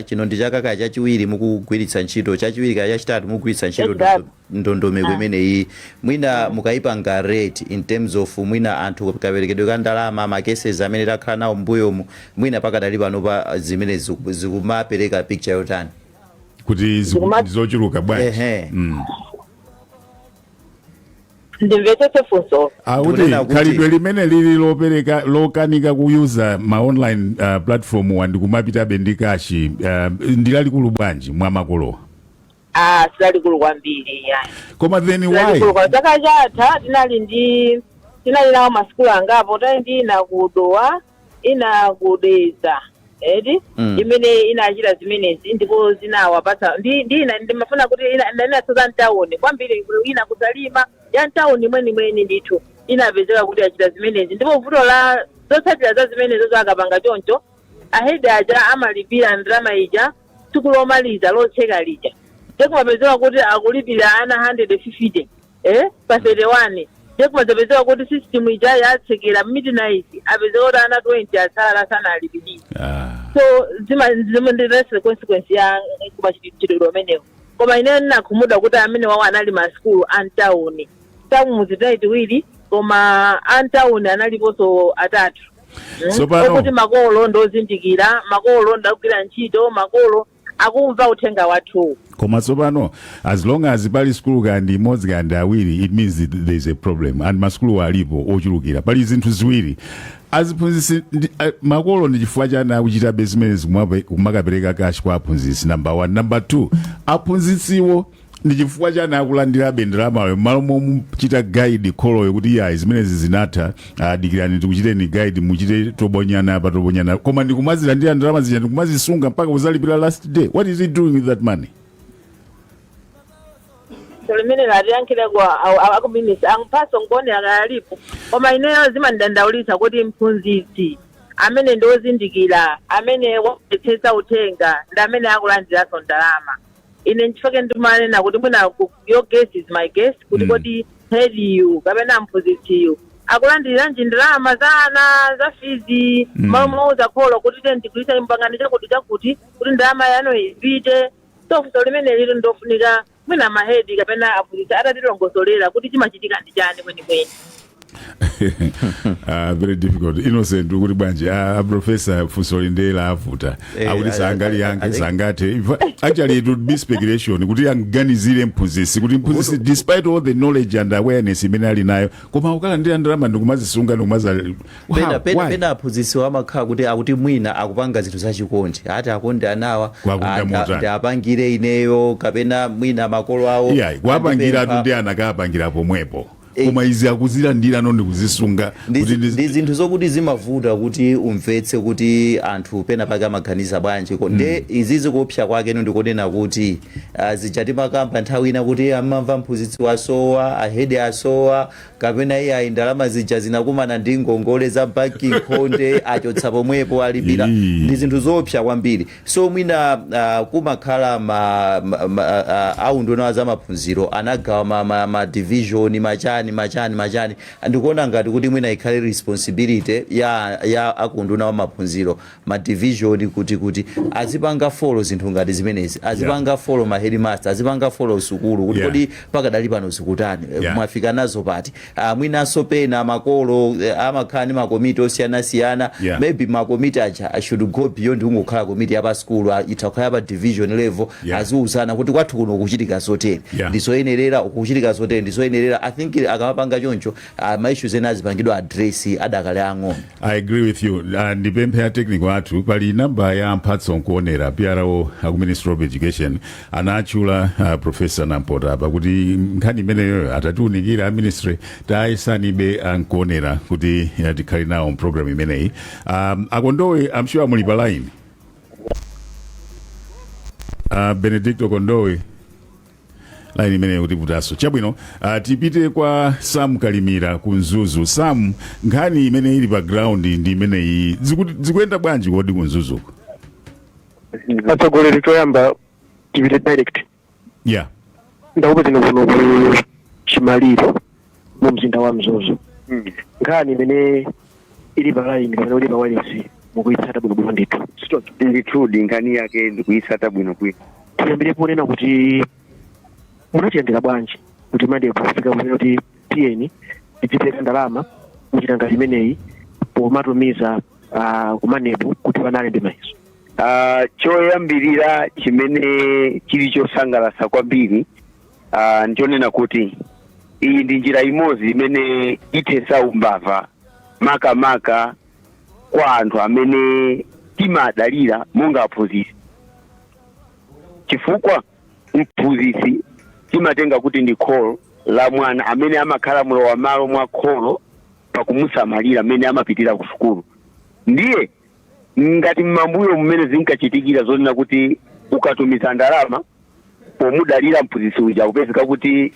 C: chino ndi chaka kaya chachiwiri mukugwiritsa ntchito, chachiwiri kaya chachitatu mukugwiritsa ntchito
D: Chachitatu.
C: ndondomeko imeneyi. Mwina mukayipanga rate in terms of mwina anthu kaperekedwe ka ndalama, ma cases amene takhala nawo mbuyomu, mwina pakadali pano pa zimene zikumapereka picture yotani?
B: Kuti zochuluka bwanji?
C: Ehe.
D: Ndimvetsetse funso.
B: Akuti
C: Ndikunena kuti
B: khalidwe limene lili lopereka lokanika kuyuza ma online platform wa ndikumapitabe ndi cash ndi lalikulu bwanji mwa makolowa?
D: Ah, silalikulu kwambiri yani.
B: Koma then why?
D: Silalikulu kwa chaka chatha tinali nawo masukulu angapo, tali ndi ina kuDowa, ina kuDedza eti, imene inachita zimenezi ndipo zinawapatsa ndi ina ndimafuna kuti ina inasoza mtawuni kwambiri, ina kuSalima ya mtawuni mwenimweni ndithu, inapezeka kuti achita zimenezi. Ndipo vuto la zotsatira za zimenezo, akapanga choncho a head aja amalipira ndalama ija tsiku lomaliza lotseka lija. Ndikumapezeka kuti akulipira ana 150 pa 31, ndikumapezeka kuti system ija yatsekera midnight, apezeka kuti ana 20 atsala sanalipirire. So zima ndi consequence ya kumachitidwe umenewo. Koma ineyo ndinakhumudwa kuti amene wawo anali masukulu antawuni, tamudzi tinali tiwiri, koma antawuni analiponso atatu.
B: Tsopano
D: Okuti makolo ndozindikira, makolo ndakugwira ntchito, makolo akumva uthenga wathu.
B: Koma tsopano as long as pali skulu kandi imodzi kandi awiri, it means that there is a problem and masukulu alipo ochulukira. Pali zinthu ziwiri, aziphunzitsi makolo ndi chifukwa chani akuchitabe zimenezi kumakapereka cash kwa aphunzitsi, number one? Number two, aphunzitsiwo ndi chifukwa chani akulandirabe ndalamayo mmalo momuchita guide kholoyo kuti iyayi, zimenezi zinatha, dikirani tikuchiteni guide, muchite tobonyana apa, tobonyana? Koma ndikumazilandira ndalama zija, ndikumazisunga mpaka kuzalipira last day. What is he doing with that money?
D: So limene latiyankhire kwa akuminista amphaso ngone akayalipo. Koma ineyo zimandidandaulitsa kuti mphunzitsi amene ndiwozindikira, amene wamvetsetsa uthenga, ndi amene akulandiranso ndalama. Ine nchifukwa ndimanena kuti mwina your guess is my guess kuti kodi head yu kapena mphunzitsiyu akulandiriranji ndalama za ana za fees malo mowuza kholo kuti te ndigwiritsa mpangani chakuti chakuti kuti ndalama yanu ipite? So funso limene lili ndofunika mwina ma head kapena aphunzitsi atatilongosolera kuti chimachitika ndi chani kwenikweni.
B: Very difficult. Innocent, ukuti bwanji? Professor, funso lindela avuta. Akuti sangaliyankhe. Sangathe. Actually it would be speculation kuti anganizire mphunzitsi kuti mphunzitsi, despite all the knowledge and awareness imene ali nayo, koma ukalandira ndalama ndikumazisunga ndikumaza
C: Pena pena
B: Why?
C: Pena aphunzitsi amakhala kuti akuti mwina akupanga zinthu zachikondi, ati akonde anawa.
B: Kuwakonda motani?
C: Ndiapangire ineyo kapena mwina makolo awo
B: Iyayi, kuwapangira atu
C: andipempha.
B: ndi anakapangira pomwepo, koma izi akuzilandira no ndikuzisunga kuti
C: ndi zinthu zokuti zimavuta kuti umvetse kuti anthu pena pake amaganiza bwanji. Nde izizi kuopsa kwake no ndikunena kuti zija timakamba nthawi ina kuti amamva mphunzitsi wasowa, a head asowa, kapena iye ayi, ndalama zija zinakumana ndi ngongole za banki, nkhonde achotsa pomwepo alipira. Ndi zinthu zoopsa kwambiri. So mwina kumakhala ma, ma, ma, aunduna za maphunziro anagawa ma division machani. machani machani machani. Ndikuona ngati kuti mwina ikhale responsibility ya akunduna wa maphunziro, ma division, kuti azipanga follow zinthu ngati zimenezi, azipanga follow ma headmaster, azipanga follow sukulu kuti kodi pakadali pano zikutani, mwafika nazo pati? Mwinanso pena makolo amakhala ndi makomiti osiyanasiyana. Maybe makomiti aja should go beyond kungokhala komiti ya pa skulu, itha kukhala pa division level. Aziuzana kuti kwathu kuno kuchitika zotere, ndizoyenerera, kuchitika zotere, ndizoyenerera. I think akamapanga choncho, ma issues ena azipangidwa address adakale ang'ono.
B: I agree with you. Ndipemphe ya technical athu, pali namba ya Mphatso Nkuonera, PRO aku Ministry of Education. Anatchula Professor Nampota apa kuti nkhani imeneyo atatiunikira a ministry. Tayesanibe Ankuonera kuti tikhale nawo program imeneyi. Akondowe, I'm sure muli pa line. Benedicto Kondowe, line imeneyo kuti putaso chabwino. Tipite kwa Sam Kalimira ku Mzuzu. Sam, nkhani imene ili pa ground ndi imeneyi, zikuyenda bwanji kodi ku Mzuzuko?
F: Atsogoleri, choyamba tipite direct. Ndakupezeni kuno ku Chimaliro mu mzinda wa Mzuzu. Nkhani imene ili pa line kapena ili pa wireless mukuyitsata bwinobwino ndithu, sichoncho?
G: Ndithudi, nkhani yake ndikuyitsata bwinobwino.
F: Tiyambire ponena kuti munachiyendera bwanji kuti MANEB kufika kunena kuti tiyeni tidzipereka ndalama muchita ngati imeneyi pomatumiza ku MANEB kuti panalembe mayeso?
G: Choyambirira chimene chili chosangalatsa kwambiri nchonena kuti iyi ndi njira imodzi imene ithetsa umbava, makamaka kwa anthu amene timadalira monga aphunzitsi, chifukwa mphunzitsi timatenga kuti ndi kholo la mwana amene amakhala mlowa malo mwa kholo pakumusamalira amene amapitira ku sukulu. Ndiye ngati mmambuyo mmene zinkachitikira zonena kuti ukatumiza ndalama pomudalira mphunzitsi uja, kupezeka kuti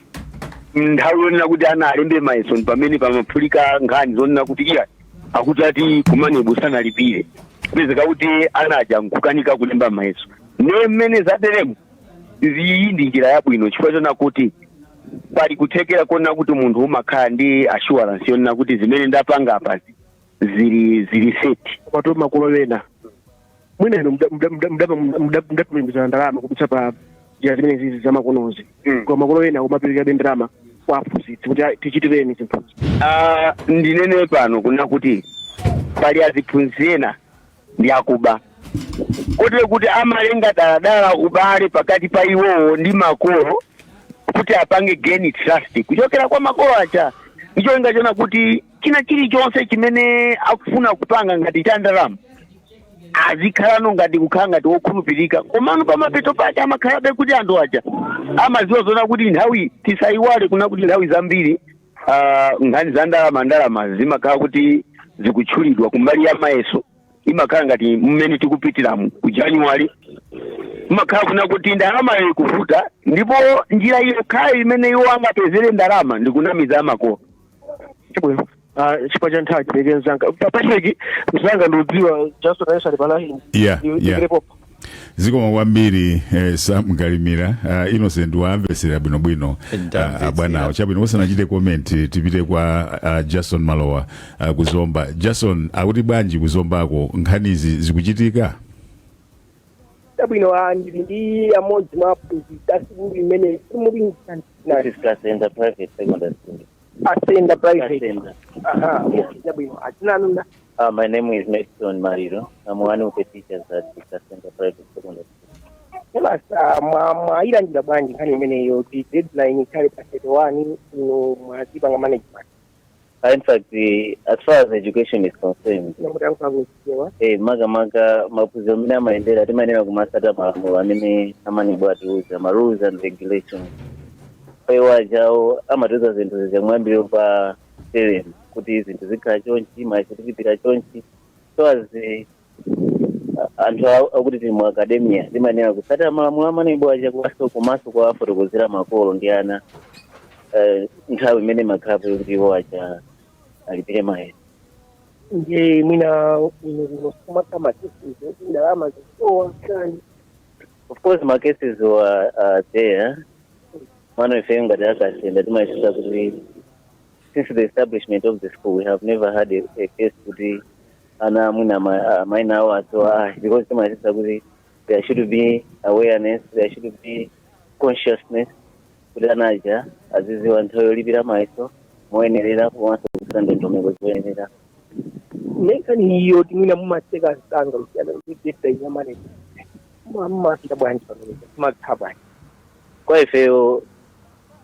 G: nthawi yonena kuti ana alembe mayeso ndi pamene pamaphulika nkhani zonena kuti iya, akuti ati ku MANEB sanalipire, kupezeka kuti ana aja nkukanika kulemba mayeso. Ne mmene zateremo, iyi ndi njira yabwino chifukwa chona kuti pali kuthekera kuona kuti munthu umakhala ndi assurance yonena kuti zimene ndapanga apazi zili set.
F: Kwatu makolo ena mwina inu mudatumizana ndalama kudutsa pa njira zimene zizi zamakonozi, koma makolo ena kumaperekabe ndalama kwa aphunzitsi kuti, "Ayi, tichitireni zinthuzi."
G: Ah, ndinene pano kuna kuti pali aziphunzitsi ena ndi akuba, kotero kuti amalenga daladala ubale pakati pa iwowo ndi makolo kuti apange gain trust kuchokera kwa makolo aja, ndicholinga chona kuti china chilichonse chimene akufuna kupanga ngati cha ndalama azikhalano ngati kukhala ngati wokhulupirika. Komano pamapeto pake amakhalabe kuti anthu aja amaziwa zona kuti nthawi, tisayiwale kuna kuti nthawi zambiri nkhani za ndalama ndalama zimakhala kuti zikutchulidwa kumbali ya mayeso, imakhala ngati mmene tikupitiramu ku January, imakhala kuna kuti ndalamayo ikuvuta, ndipo njira yokhayo imene iwo angapezere ndalama ndikunamiza amakolo.
F: Chabwino. Chifukwa cha nthawi tipereke mzanga Patrick. Mzanga, ndikudziwa Jason nayenso ali pa line. Ikirepopo.
B: Zikomo kwambiri, Sam Kalimira. Innocent, wamvesera bwinobwino
C: Ndamvetsera.
B: Bwanawo. Chabwino, usanachite comment, tipite kwa Jason Malowa kuzomba. Jason, akuti bwanji kuzombako, nkhanizi zikuchitika?
H: Chabwino, ndili ndi amodzi mwa aphunzitsi a sukulu imene simuli.
I: This is Kasenda Private Secondary School.
H: Asenda Private?
I: Kasenda.
H: Aha, okay, chabwino, adzinanu?
I: My name is Mason Mariro. I'm one of the teachers at the Kasenda Private Secondary School.
H: Basa mwayilandira bwanji nkhani imeneyo kuti deadline ikhale pa 31, inu mwazipanga management?
I: In fact, as far as education is concerned,
H: nakuti kuchichewa.
I: Makamaka maphunziro amene amayendera, timayenera kumasata malamulo amene a MANEB atiuza, ma rules and regulations. Paiwo ajawo amatiuza zinthu ziyamuyambiro pa term kuti zinthu zikhala chonchi, mayeso tilipira chonchi. So as anthu akuti tili mu academia, timayenera kusatira malamulo a MANEB aja kuwaso komanso kuwafotokozera makolo ndi ana nthawi imene makhalapo yokuti iwo aja alipire mayeso.
H: Ndiye mwina inu kuno kumakha ma cases oti ndalama zikusowa kani?
I: Of course, my cases were there. Mano ife ngati akasenda timayesesa kuti Since the establishment of the school, we have never had a case kuti ana mwina maina awo asowa, ah, because timayesesa kuti there should be awareness, there should be consciousness kuti ana aja aziziwa nthawi yolipira mayeso moyenerera komanso kutsata ndondomeko zoyenera.
H: Nkhani iyo timwina mumatseka msanga kusiyana kuti deadline ya MANEB mumafika bwanji pamenepo, mumakhala bwanji?
I: Kwa ifeyo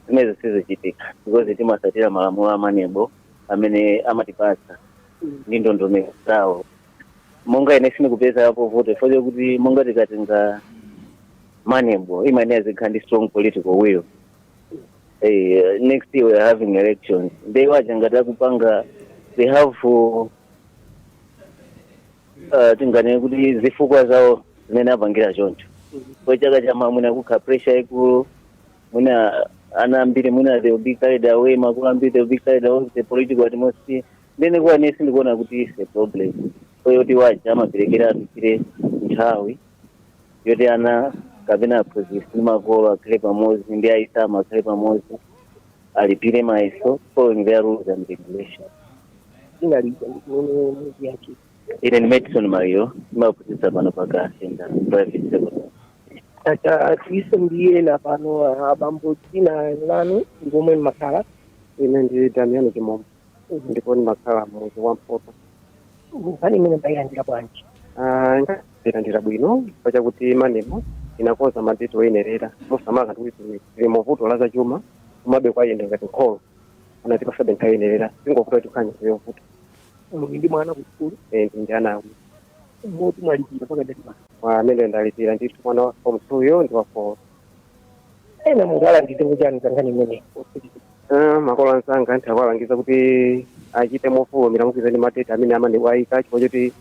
I: zimene sizichitika because timasatira malamulo a MANEB amene amatipatsa ndi ndondomeko zawo. Monga ine sindikupezapo vuto chifukwa chokuti monga tikatenga MANEB, imayenera zikhala ndi strong political will. Next year we are having elections. They waja ngati akupanga, they have tinganene kuti zifukwa zawo zimene apangira choncho. Kwa chaka chama mwina kukha pressure ikulu, mwina ana ambiri mwina they will be carried away, makulu ambiri they will be carried away with the political atmosphere. Ndene kwa ine sindikuona kuti is a problem koyoti waja amaperekera afikire nthawi yoti ana kapena aphunzitsi ndi makolo akhale pamodzi ndi aisama akhale pamodzi alipire mayeso following their rules and regulations.
H: Dzina lija ndimene mukuyankhira?
I: Ine ndi Madison Mario, ndimaphunzitsa pano pa Kasenda Private Secondary.
H: Acha tiyise ndiyena pano, abambo, dzina lanu ndikomwe mmakhala?
J: Ine ndi Damiano Chimombo ndipo ndimakhala mudzi wa Mpoto.
H: Nkhani imene mbayilandira bwanji?
J: Ndayilandira bwino pachakuti MANEB inakonza ma date oyenerera mosamala kuti tili muvuto la zachuma, komabe kwayenda ngati nkholo anatipasabe nthawi yoyenerera, tingovuta kuti kukhala nyengo yovuta.
H: Muli ndi mwana ku sukulu?
J: Eh, ndi ana awiri.
H: Moti mwalipira pakadali pano?
J: Amene ndalipira ndithu, mwana wa form 2 yo ndi wa 4.
H: Ena mungalangize kuchani za nkhani imeneyi?
J: Makolo anzanga anthu akuwalangiza kuti achite mofulumira mukwiza ndi ma date amene a MANEB ayika, chifukwa choti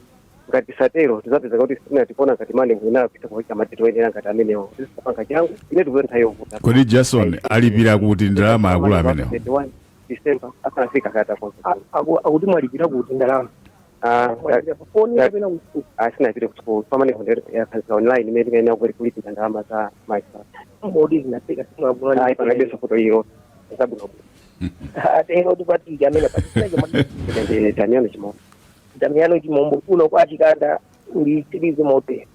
J: ngati satero tizapeza kuti sina tikuona ngati MANEB inalakwitsa kuika ma date oyenera ngati amenewo, tizisapanga changu ine tikuza nthawi yovuta.
B: Kodi Jason alipira kuti ndalama akulu amenewo?
J: 31 December asanafika kata konse.
H: Akuti mwalipira kuti ndalama? Mwalipira pa foni kapena ku sukulu?
J: Sinapite ku sukulu, pamene yakhazika online imene tikayenera kulipira ndalama za maisa.
H: Moti zinatheka, simwabulani?
J: Ayi, panalibenso vuto ilo, zabwinobwino.
H: Atero tipatike amene patiseke.
J: Ndi Damiano Chimombo.
H: Damiano Chimombo kuno kwa Chikanda, nditsirize motere.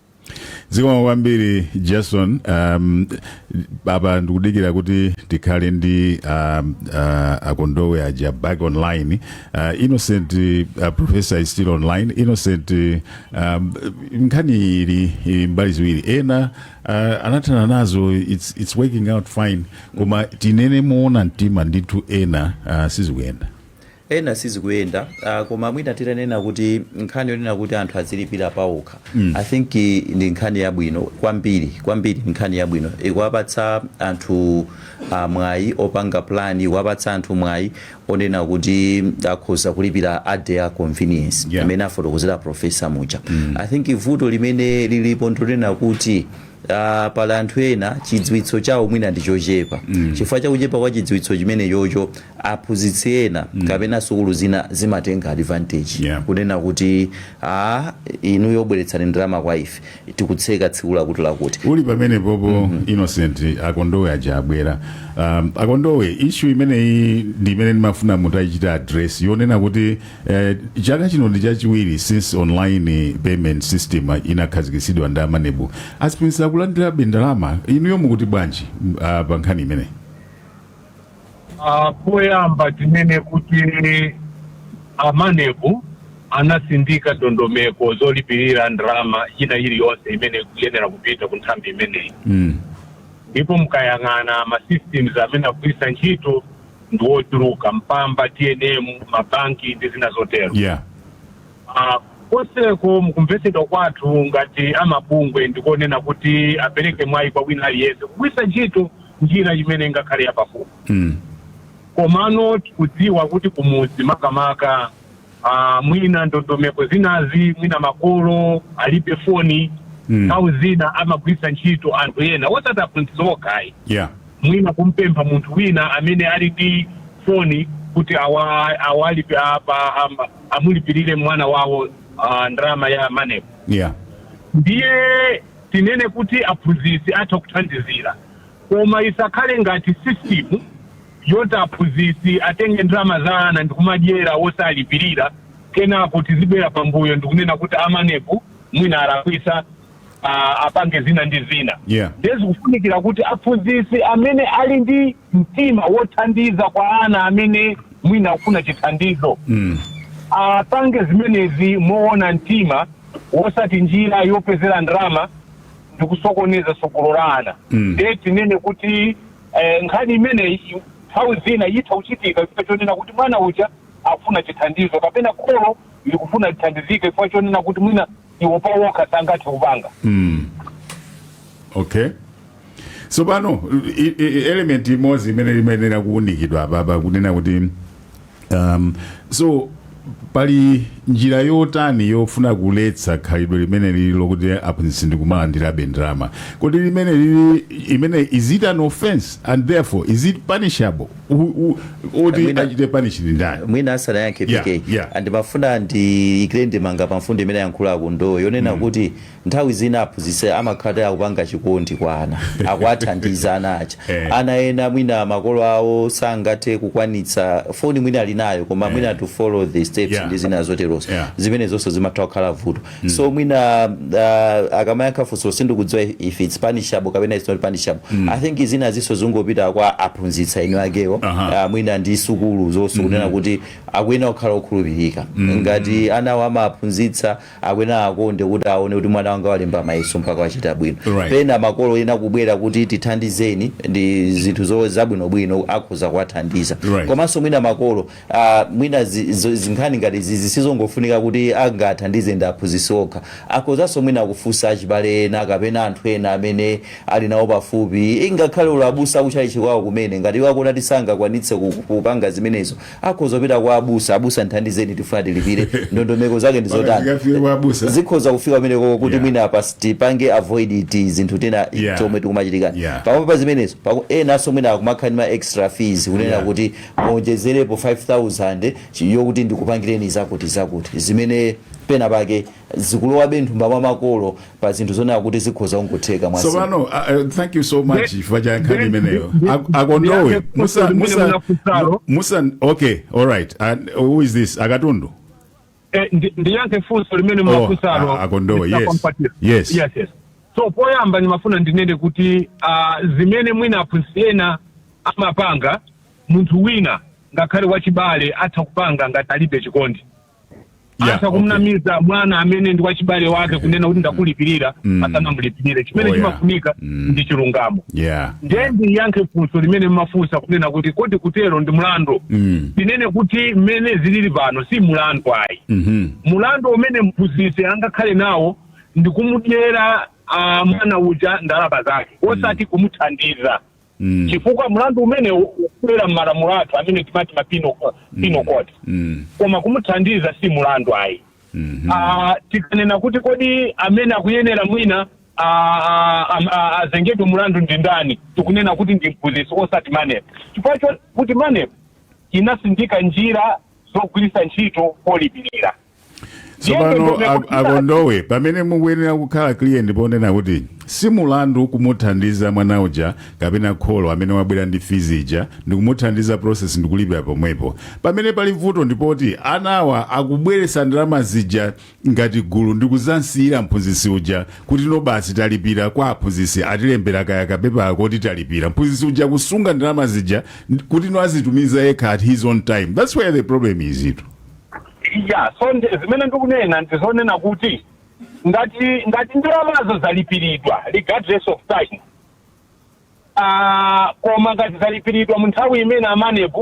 B: Zikomo kwambiri, Jason. Apa ndikudikira kuti tikhale ndi akondowe aja back online. Innocent, professor is still online. Innocent, nkhani ili mbali ziwiri. Ena anathana nazo, it's working out fine, koma tinene moona mtima ndithu, ena sizikuyenda.
C: Ena sizikuyenda, koma mwina titanena kuti nkhani yonena kuti anthu azilipira pawokha, I think ndi nkhani yabwino kwambiri kwambiri. Ndi nkhani yabwino, ikuwapatsa anthu mwayi opanga plan, ikuwapatsa anthu mwayi onena kuti akhoza kulipira at their convenience, imene afotokozera professor muja. I think vuto limene lilipo ndilonena kuti pali anthu ena chidziwitso chawo mwina ndi chochepa. Chifukwa chakuchepa kwa chidziwitso chimene chocho, aphunzitsi ena kapena sukulu zina zimatenga advantage kunena kuti inu yobweretsani ndalama kwa ife, tikutseka tsiku lakuti lakuti.
B: Uli pamene popo, Innocent, akondowe aja abwera. Akondowe, issue imeneyi ndi imene ndimafuna mutayichita address, yonena kuti chaka chino ndi chachiwiri since online payment system inakhazikitsidwa ndi a MANEB, aphunzitsi akulandirabe ndalama. Inuyo mukuti bwanji pa nkhani imeneyi?
E: Poyamba tinene kuti a MANEB anasindika ndondomeko zolipirira ndalama ina iliyonse imene ikuyenera kupita ku nthambi imeneyi. Ndipo mukayang'ana ma systems amene akugwiritsa ntchito ndi wochuluka, Mpamba, TNM, mabanki ndi zina zotero. Konseko mukumvetsedwa kwathu ngati amabungwe ndikonena kuti apereke mwayi kwa wina aliyense kugwiritsa ntchito njira imene ingakhale yapafupi. Komano tikudziwa kuti kumudzi makamaka, mwina ndondomeko zinazi, mwina makolo alibe foni, nthawi zina amagwiritsa ntchito anthu ena osati aphunzitsi okhayi, mwina kumpempha munthu wina amene ali ndi foni kuti amulipirire mwana wawo ndalama ya MANEB. Ndiye tinene kuti aphunzitsi atha kuthandizira, koma isakhale ngati system Yoti aphunzitsi atenge ndalama za ana ndikumadyera wosalipirira, kenako tizibwera pambuyo ndikunena kuti a MANEB mwina alakwisa, apange zina ndi zina. Ndiye zikufunikira kuti aphunzitsi amene ali ndi mtima wothandiza kwa ana amene mwina akufuna chithandizo apange zimenezi moona mtima, wosati njira yopezera ndalama ndikusokoneza tsogolo la ana. Ndiye tinene kuti nkhani imeneyi nthawi zina itha kuchitika chifukwa chonena kuti mwana uja akufuna chithandizo kapena kholo likufuna lithandizike chifukwa chonena kuti mwina iwo pawokha sangathe kupanga.
B: Okay, so pano element imodzi imene imayenera kuwunikidwa apapa, kunena kuti so pali njira yotani yofuna kuletsa khalidwe limene lili lokuti aphunzitsi ndikumalandirabe ndalama? Kodi limene lili imene, is it an offense and therefore is it punishable? Oti achite punish ndi ndani?
C: Mwina asanayankhe PK, andimafuna ndiyikire ndemanga pa mfundo imene yankhula kundowe yonena kuti nthawi zina aphunzitsi amakhala akupanga chikondi kwa ana, akuwathandiza ana aja. Ana ena mwina makolo awo sangathe kukwanitsa foni, mwina ali nayo koma mwina to follow the steps ndi zina zoterozo, zimene zonse zimatha kukhala vuto. So mwina akamayankha funso, sindikudziwa if it's punishable kapena it's not punishable. I think zina zinso zingopita kwa aphunzitsi eni akewo, mwina ndi sukulu zonse, kunena kuti akuyenera kukhala okhulupirika. Ngati anawo amaphunzitsa, akuyenera akonde kuti aone kuti mwana wanga walemba mayeso mpaka wachita bwino. Pena makolo ena kubwera kuti tithandizeni ndi zinthu zabwinobwino, akhoza kuwathandiza. Komanso mwina makolo mwina zinkhani ngati zizi sizongofunika kuti angathandize ndi aphunzitsi okha. Akhozanso mwina kufunsa achibale ena kapena anthu ena amene ali nawo pafupi, ingakhale olo abusa akutchalitchi kwawo kumene. Ngati iwo akuona kuti sangakwanitse kupanga zimenezo, akhoza kupita kwa abusa: "Abusa, nthandizeni, tifuna tilipire, ndondomeko zake ndi zotani?"
B: Zikafike kwa abusa.
C: Zikhoza kufika kumeneko kuti mwina tipange avoid ti zinthu tina chomwe tikumachitikana pamwe pa zimenezo. Enanso mwina akumakhala ndi ma extra fees, kunena kuti muonjezerepo 5000 yokuti ndikupangireni zakuti zakuti, zimene pena pake zikulowabe nthumba mwa makolo pa zinthu zonena kuti zikhoza kungotheka mwa.
B: Tsopano thank you so much chifukwa cha nkhani imeneyo. Akondowe, musa
E: limene
B: musa
E: munafunsalo.
B: Musa, okay, all right. Who is this? Akatundu.
E: Ndiyankhe funso limene
B: Oh,
E: munafunsalo.
B: Akondowe,
E: Mr.
B: yes.
E: Kompatira. Yes. So poyamba ndimafuna ndinene kuti zimene mwina aphunzitsi ena amapanga, munthu wina ngakhale wachibale atha kupanga ngati alibe chikondi. Atha kumnamiza mwana amene ndi wachibale wake kunena kuti ndakulipirira asanamulipirire. Chimene chimafunika ndi chilungamo. Ndiye ndiyankhe funso limene mmafunsa kunena kuti kodi kutero ndi mlandu? Tinene kuti mmene zilili pano si mulandu ayi. Mulandu umene mphunzitsi angakhale nawo ndi kumudyera mwana uja ndalama zake, osati kumuthandiza, chifukwa mlandu umene ukubwera m'malamulo athu amene timati ma penal code. Koma kumuthandiza si mulandu ayi. Tikanena kuti kodi amene akuyenera mwina azengedwe mulandu ndi ndani, tikunena kuti ndi mphunzitsi osati MANEB, chifukwa kuti MANEB inasindika njira zogwiritsa ntchito polipirira.
B: Tsopano Akondowe, pamene mukuyenera kukhala clear ndiponena kuti si mulandu kumuthandiza mwana uja kapena kholo amene wabwera ndi fees ija ndikumuthandiza process ndikulipira pomwepo. Pamene pali vuto ndipoti anawa akubweretsa ndalama zija ngati gulu ndikuzansiyira mphunzitsi uja kuti no, basi, talipira kwa aphunzitsi, atilembera kaya kapepala koti talipira. Mphunzitsi uja kusunga ndalama zija kuti no, azitumiza yekha at his own time. That's where the problem is itu.
E: Ya, so zimene ndikunena ndizonena kuti ngati ndalamazo zalipiridwa regardless of time, koma ngati zalipiridwa mu nthawi imene a MANEB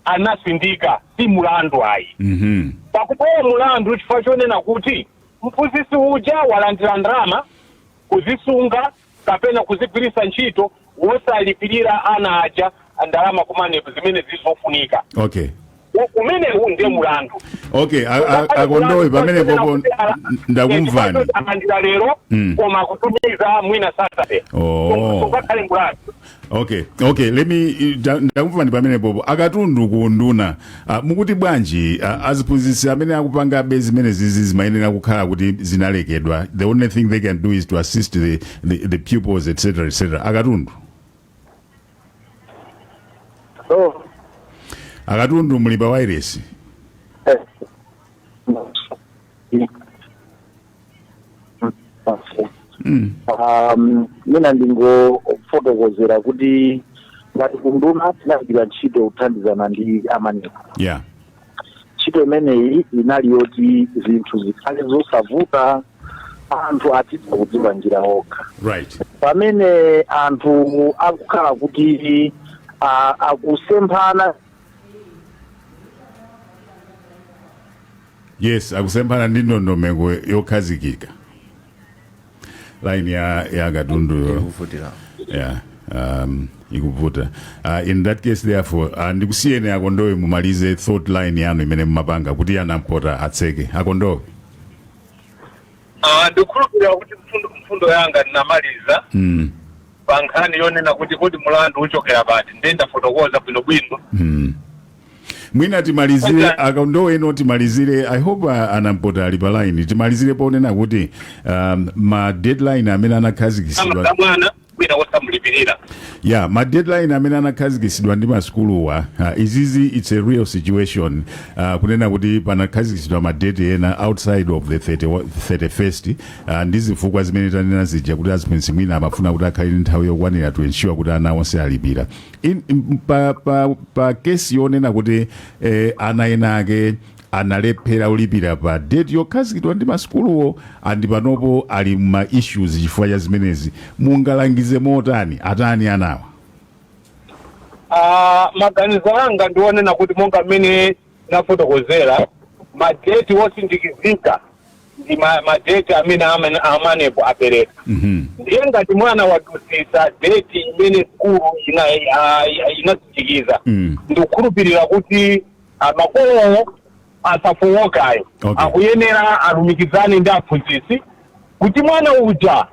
E: anasindika, si mulandu ayi. Pakubwera mulandu chifukwa chonena kuti mphunzitsi uja walandira ndalama, kuzisunga kapena kuzigwiritsa ntchito wosalipirira ana aja ndalama ku MANEB zimene zizofunika. Umenewu ndiye mulandu.
B: Okay, Akondowe, pamene popo ndakumvani.
E: Alandira lero koma kutumiza mwina Saturday, ungakhale mulandu.
B: Okay, let me, ndakumvani pamene popo. Akatundu ku nduna, mukuti bwanji? Aziphunzitsi amene akupangabe zimene zizi zimayenera kukhala kuti zinalekedwa. The only thing they can do is to assist the pupils, etc etc. Akatundu.
H: So,
B: Akatundu, muli pa wireless.
K: Mina ndingofotokozera kuti ngati kunduna tinagwira ntchito kuthandizana ndi a MANEB. Ntchito imeneyi inali yoti zinthu zikhale zosavuta, anthu atitha kudzipangira okha. Pamene anthu akukhala kuti akusemphana
B: Yes, akusemphana ndi ndondomeko yokhazikika. Line ya katundu
C: Ikuvutira.
B: Yeah, ikuvuta. In that case therefore, ndikusiyeni Akondowe mumalize thought line yanu imene mumapanga kuti anampota atseke. Akondowe.
E: Ndikukhulupirira kuti mfundo yanga ndinamaliza pa nkhani yonena kuti kodi mulandu uchokera pati, ndiye ndafotokoza bwinobwino.
B: Mwina timalizire, Akondowe, eno timalizire. I hope anampota ali pa line. Timalizire ponena kuti ma deadline amene anakhazikitsidwa
E: mwana wina wosamulipirira.
B: Yeah, ma deadline amene anakhazikitsidwa ndi masukuluwa, izizi it's a real situation, kunena kuti panakhazikitsidwa ma date ena outside of the 30, 31st, ndi zifukwa zimene tanena zija kuti aziphunzitsi mwina amafuna kuti akhale ndi nthawi yokwanira to ensure kuti ana onse alipira. Pa kesi yonena kuti ana ena ake analephera kulipira pa date yokhazikidwa ndi masukuluwo and panopo ali ma issues chifukwa cha zimenezi, mungalangize motani? Atani anawa?
E: Maganizo anga ndionena kuti monga mmene nafotokozera, madeti osindikizika ndi madeti amene a MANEB apereka. Ndiye ngati mwana wadusisa deti imene sukulu inasindikiza, ndikukhulupirira kuti makolowo asafowokayo. Akuyenera alumikizane ndi aphunzitsi kuti mwana uja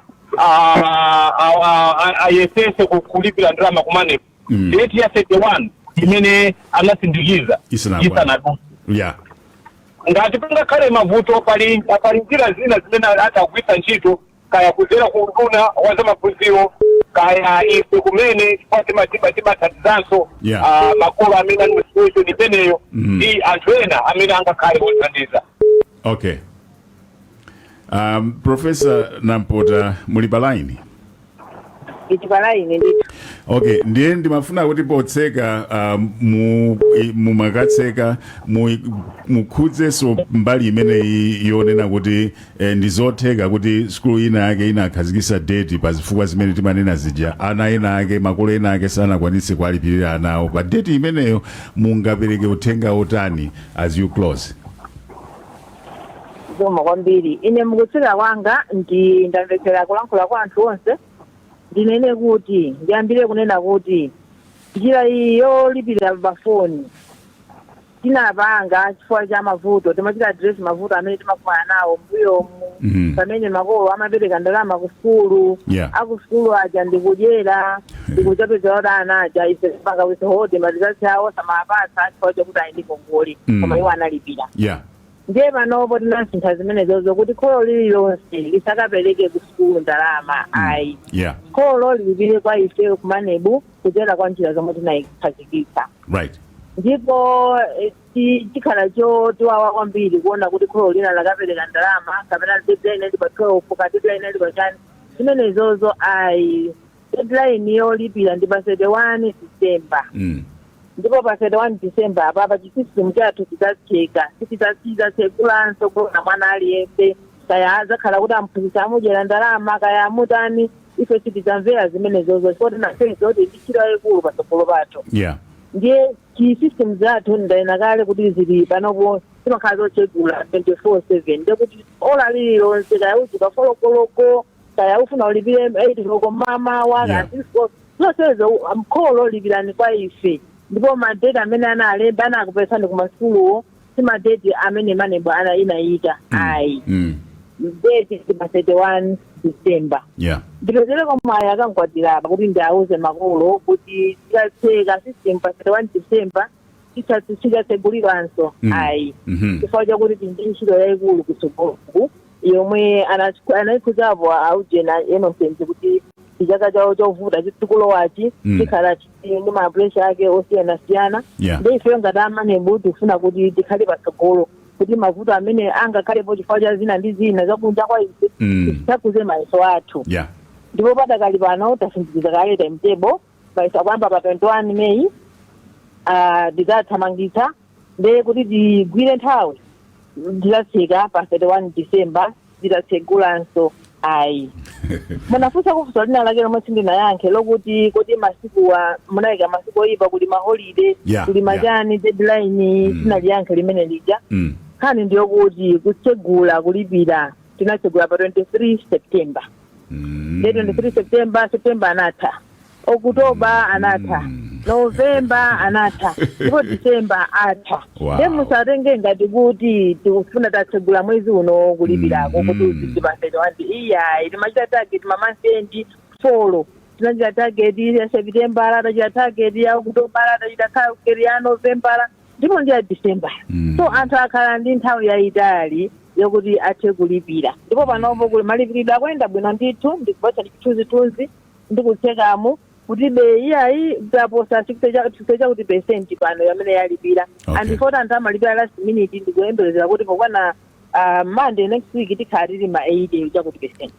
E: ayesese kulipira ndalama ku MANEB date ya 31 imene anasindikiza
B: isanakwane.
E: Isanadutse. Ngati pangakhale mavuto, pali njira zina zimene atagwiritsa ntchito, kaya kudzera ku unduna wa zamaphunziro, kaya ife kumene, chifukwa timathandizanso makolo amene ali mu situation imeneyo ndi anthu ena amene angakhale othandiza.
B: Okay, Professor Nampota, muli pa line?
D: Ndili pa line ndithu.
B: Okay, ndiye ndimafuna kuti potseka, mumakatseka mukhudzenso mbali imeneyi yonena kuti ndi zotheka kuti sukulu ina yake inakhazikitsa date pa zifukwa zimene timanena zija, ana ena ake, makolo ena ake sanakwanitse kuwalipirira ana awo pa date imeneyo. Mungapereke uthenga otani as you close?
D: Zikomo kwambiri. Ine mukutseka kwanga ndi ndamvetsera kulankhula kwa anthu onse. Ndinene kuti ndiyambire kunena kuti njira iyi yolipirira pafoni tinapanga chifukwa cha mavuto, timachita address mavuto amene timakumana nawo mbuyomu pamene makolo amapereka ndalama ku sukulu, aku sukulu aja ndikudyera, ndikuchapeza kuti ana aja ife tipanga withhold ma results awo, samapatsa chifukwa chakuti ali ndi ngongole, koma iwo analipira. Ndiye panopo tinasintha zimenezozo kuti kholo lililonse lisakapereke ku sukulu ndalama, ayi. Kholo lilipire kwa ife ku MANEB kudzera kwa njira zomwe tinayikhazikitsa. Ndipo chikhala chotiwawa kwambiri kuona kuti kholo lina lakapereka ndalama kapena deadline ili pa 12 ka deadline ili pa chani. Zimenezozo ayi. Deadline yolipira ndi pa 31 December. Ndipo pa 31 December apapa chisystem chathu chidzatseka, sitidzatsegulanso kuona mwana aliyense, kaya adzakhala kuti amphunzitsi amudyera ndalama, kaya amutani, ife sitidzamvera zimenezozo chifukwa tinapeza kuti ndi ntchito yayikulu patsogolo pathu. Ndiye chi system zathu ndanena kale kuti zili panopo zimakhala zotsegula 24/7, ndiye kuti ola lililonse, kaya udzuka 4 koloko, kaya ufuna ulipire 8 koloko mamawa, kaya 6 koloko, zonsezo mkholo lipirani kwa ife. Ndipo madeti amene analemba anakupesani ku masukuluwo si madeti amene MANEB ana inayika, ayi. Date ndi pa 31 December. Ndipezereko mwayi akankwatira apa kuti ndiauze makolo kuti tikatseka system pa 31 December sitidzatsegulidwanso, ayi, chifukwa chakuti tili ndi ntchito yayikulu kutsogoloku yomwe anayikhudzapo aujena Innocent kuti Ndi chaka chawo chovuta tikulowachi. Chikhala chili ndi ma pressure ake osiyanasiyana. Ndi ifeyo ngati a MANEB tifuna kuti tikhale patsogolo kuti mavuto amene angakhalepo chifukwa cha zina ndi zina zakunja kwa ife tisakuze mayeso athu. Ndipo padakali pano tasindikiza kale timetable. Mayeso akuyamba pa 21 Meyi. Tidzathamangitsa nde kuti tigwire nthawi, tizatseka pa 31 December, titatsegulanso ayi. Munafunsa kufunsa lina lake lomwe sindinayankhe, lokuti kodi masikuwa munayika masiku oyipa, kuli ma holiday, kuli machani, deadline. Sinaliyankhe limene lija. Nkhani ndiyokuti kutsegula kulipira tinatsegula pa 23 September. Ndi 23 September, September anatha, October anatha, November anatha, ndipo December atha. Nde musatenge ngati kuti tikufuna tatsegula mwezi uno kulipirako kuti uziti pa 31. Iyayi, timachita target ma month end 4. Tinachita target ya September, tachita target ya October, tachita target ya November, ndipo ndi ya December. So anthu akhala ndi nthawi yayitali yokuti athe kulipira, ndipo panopo kuli malipiridwe akuyenda bwino ndithu. Ndikupatsa chithunzithunzi ndikutsekamu kuti be iyayi taposa 60 chakuti percent pano yamene yalipira. And ifoti anthu amalipira last minute, ndikuyembekezera kuti pokwana Monday next week tikhala tili ma 80 chakuti percent.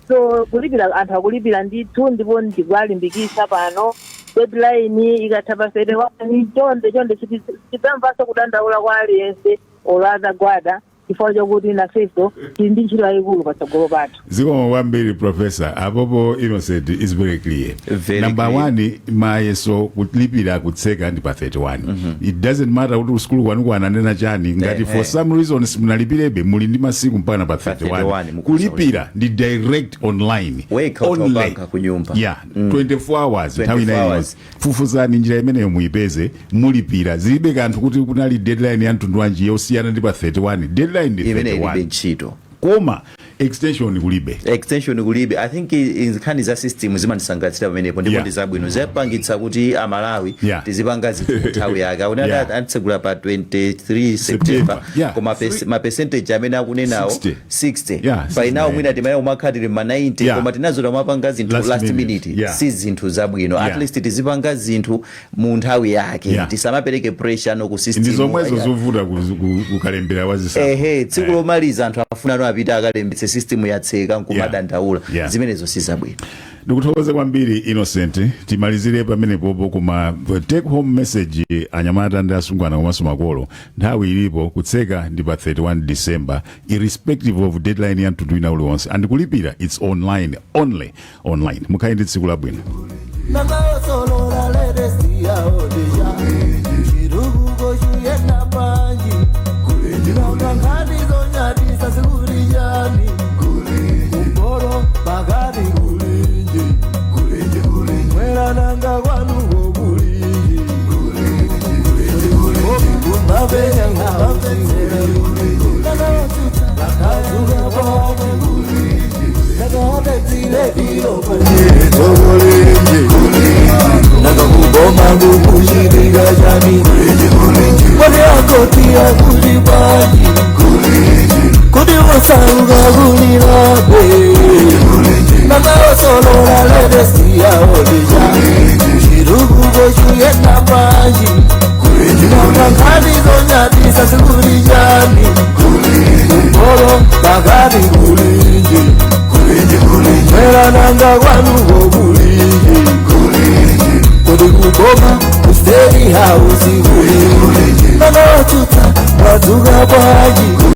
D: So kulipira, anthu akulipira ndithu, ndipo ndikuwalimbikitsa pano, deadline ikatha pa 31, chonde chonde sitidzamvanso kudandaula kwa aliyense olo atagwada, chifukwa chokuti nafenso tili ndi ntchito yayikulu patsogolo pathu.
B: Zikomo kwambiri, Professor. Apopo, Innocent, is very clear.
C: Very
B: Number
C: clear.
B: one, mayeso kulipira kutseka ndi pa 31. It doesn't matter kuti usukulu kwanu ananena chani. Ngati for some reason simunalipirebe, muli ndi masiku mpaka pa 31.
C: 31 mukuza.
B: Kulipira ndi direct online.
C: Wekha
B: Only.
C: utapanga ku nyumba.
B: Yeah, 24 hours, nthawi
C: 24
B: ina
C: hours.
B: iliyonse. Fufuzani njira imeneyo muyipeze, mulipira. Zilibe kanthu kuti kunali deadline ya mtundu wanji yosiyana ndi pa 31. Deadline ndi
C: imene ilibe
B: 31.
C: ntchito.
B: Koma extension kulibe.
C: Extension kulibe. I think nkhani za system zimandisangalatira pamenepo, ndipo ndi zabwino, zapangitsa kuti Amalawi tizipanga zinthu mu nthawi yake. Akunena atitsegula pa 23 September, koma ma percentage amene akunenawo
B: 60.
C: 60,
B: Yeah,
C: by now
B: 69.
C: mwina timaye umakhala tili ma 90, koma tinazo tamapanga zinthu
B: last
C: last
B: minute.
C: minute. Si zinthu zabwino. At least tizipanga zinthu mu nthawi yake. Tisamapereke pressure no ku system.
B: Ndi zomwezo zovuta kukalembera wazisankho.
C: Ehe, tsiku lomaliza anthu afuna no apita akalembetse, system yatseka, nkumadandaula. Zimenezo si zabwino.
B: Ndikuthokoza kwambiri, Innocent. Timalizire pamenepopo, koma take home message, anyamata ndi asungwana komanso makolo, nthawi ilipo. Kutseka ndi pa 31 December, irrespective of deadline ya mtundu wina uliwonse, and kulipira it's online, only online. Mukhale ndi tsiku labwino.
A: Nangaosolola ledesiyaodija chirukuko chuyena panji nanga nkhani zonyadisa sikulijani kumporo pakati kulinji mwerananga kwanuko kulinji kumapenya kumapetsera nakazuka pomwe nakatetsile kulinji nakakuboma kukuchitika chani kodi akoti akuli bwanji kodi wasauka kulilabe nakaosolola ledesiyaodija chirukuko chuyena panji nanga nkhani zonyadisa sikulijani kumporo pakati kulinji mwerananga kwanuko kulinji kodi kugoma ku State House kulinji nanga watuta wadzuka bwanji.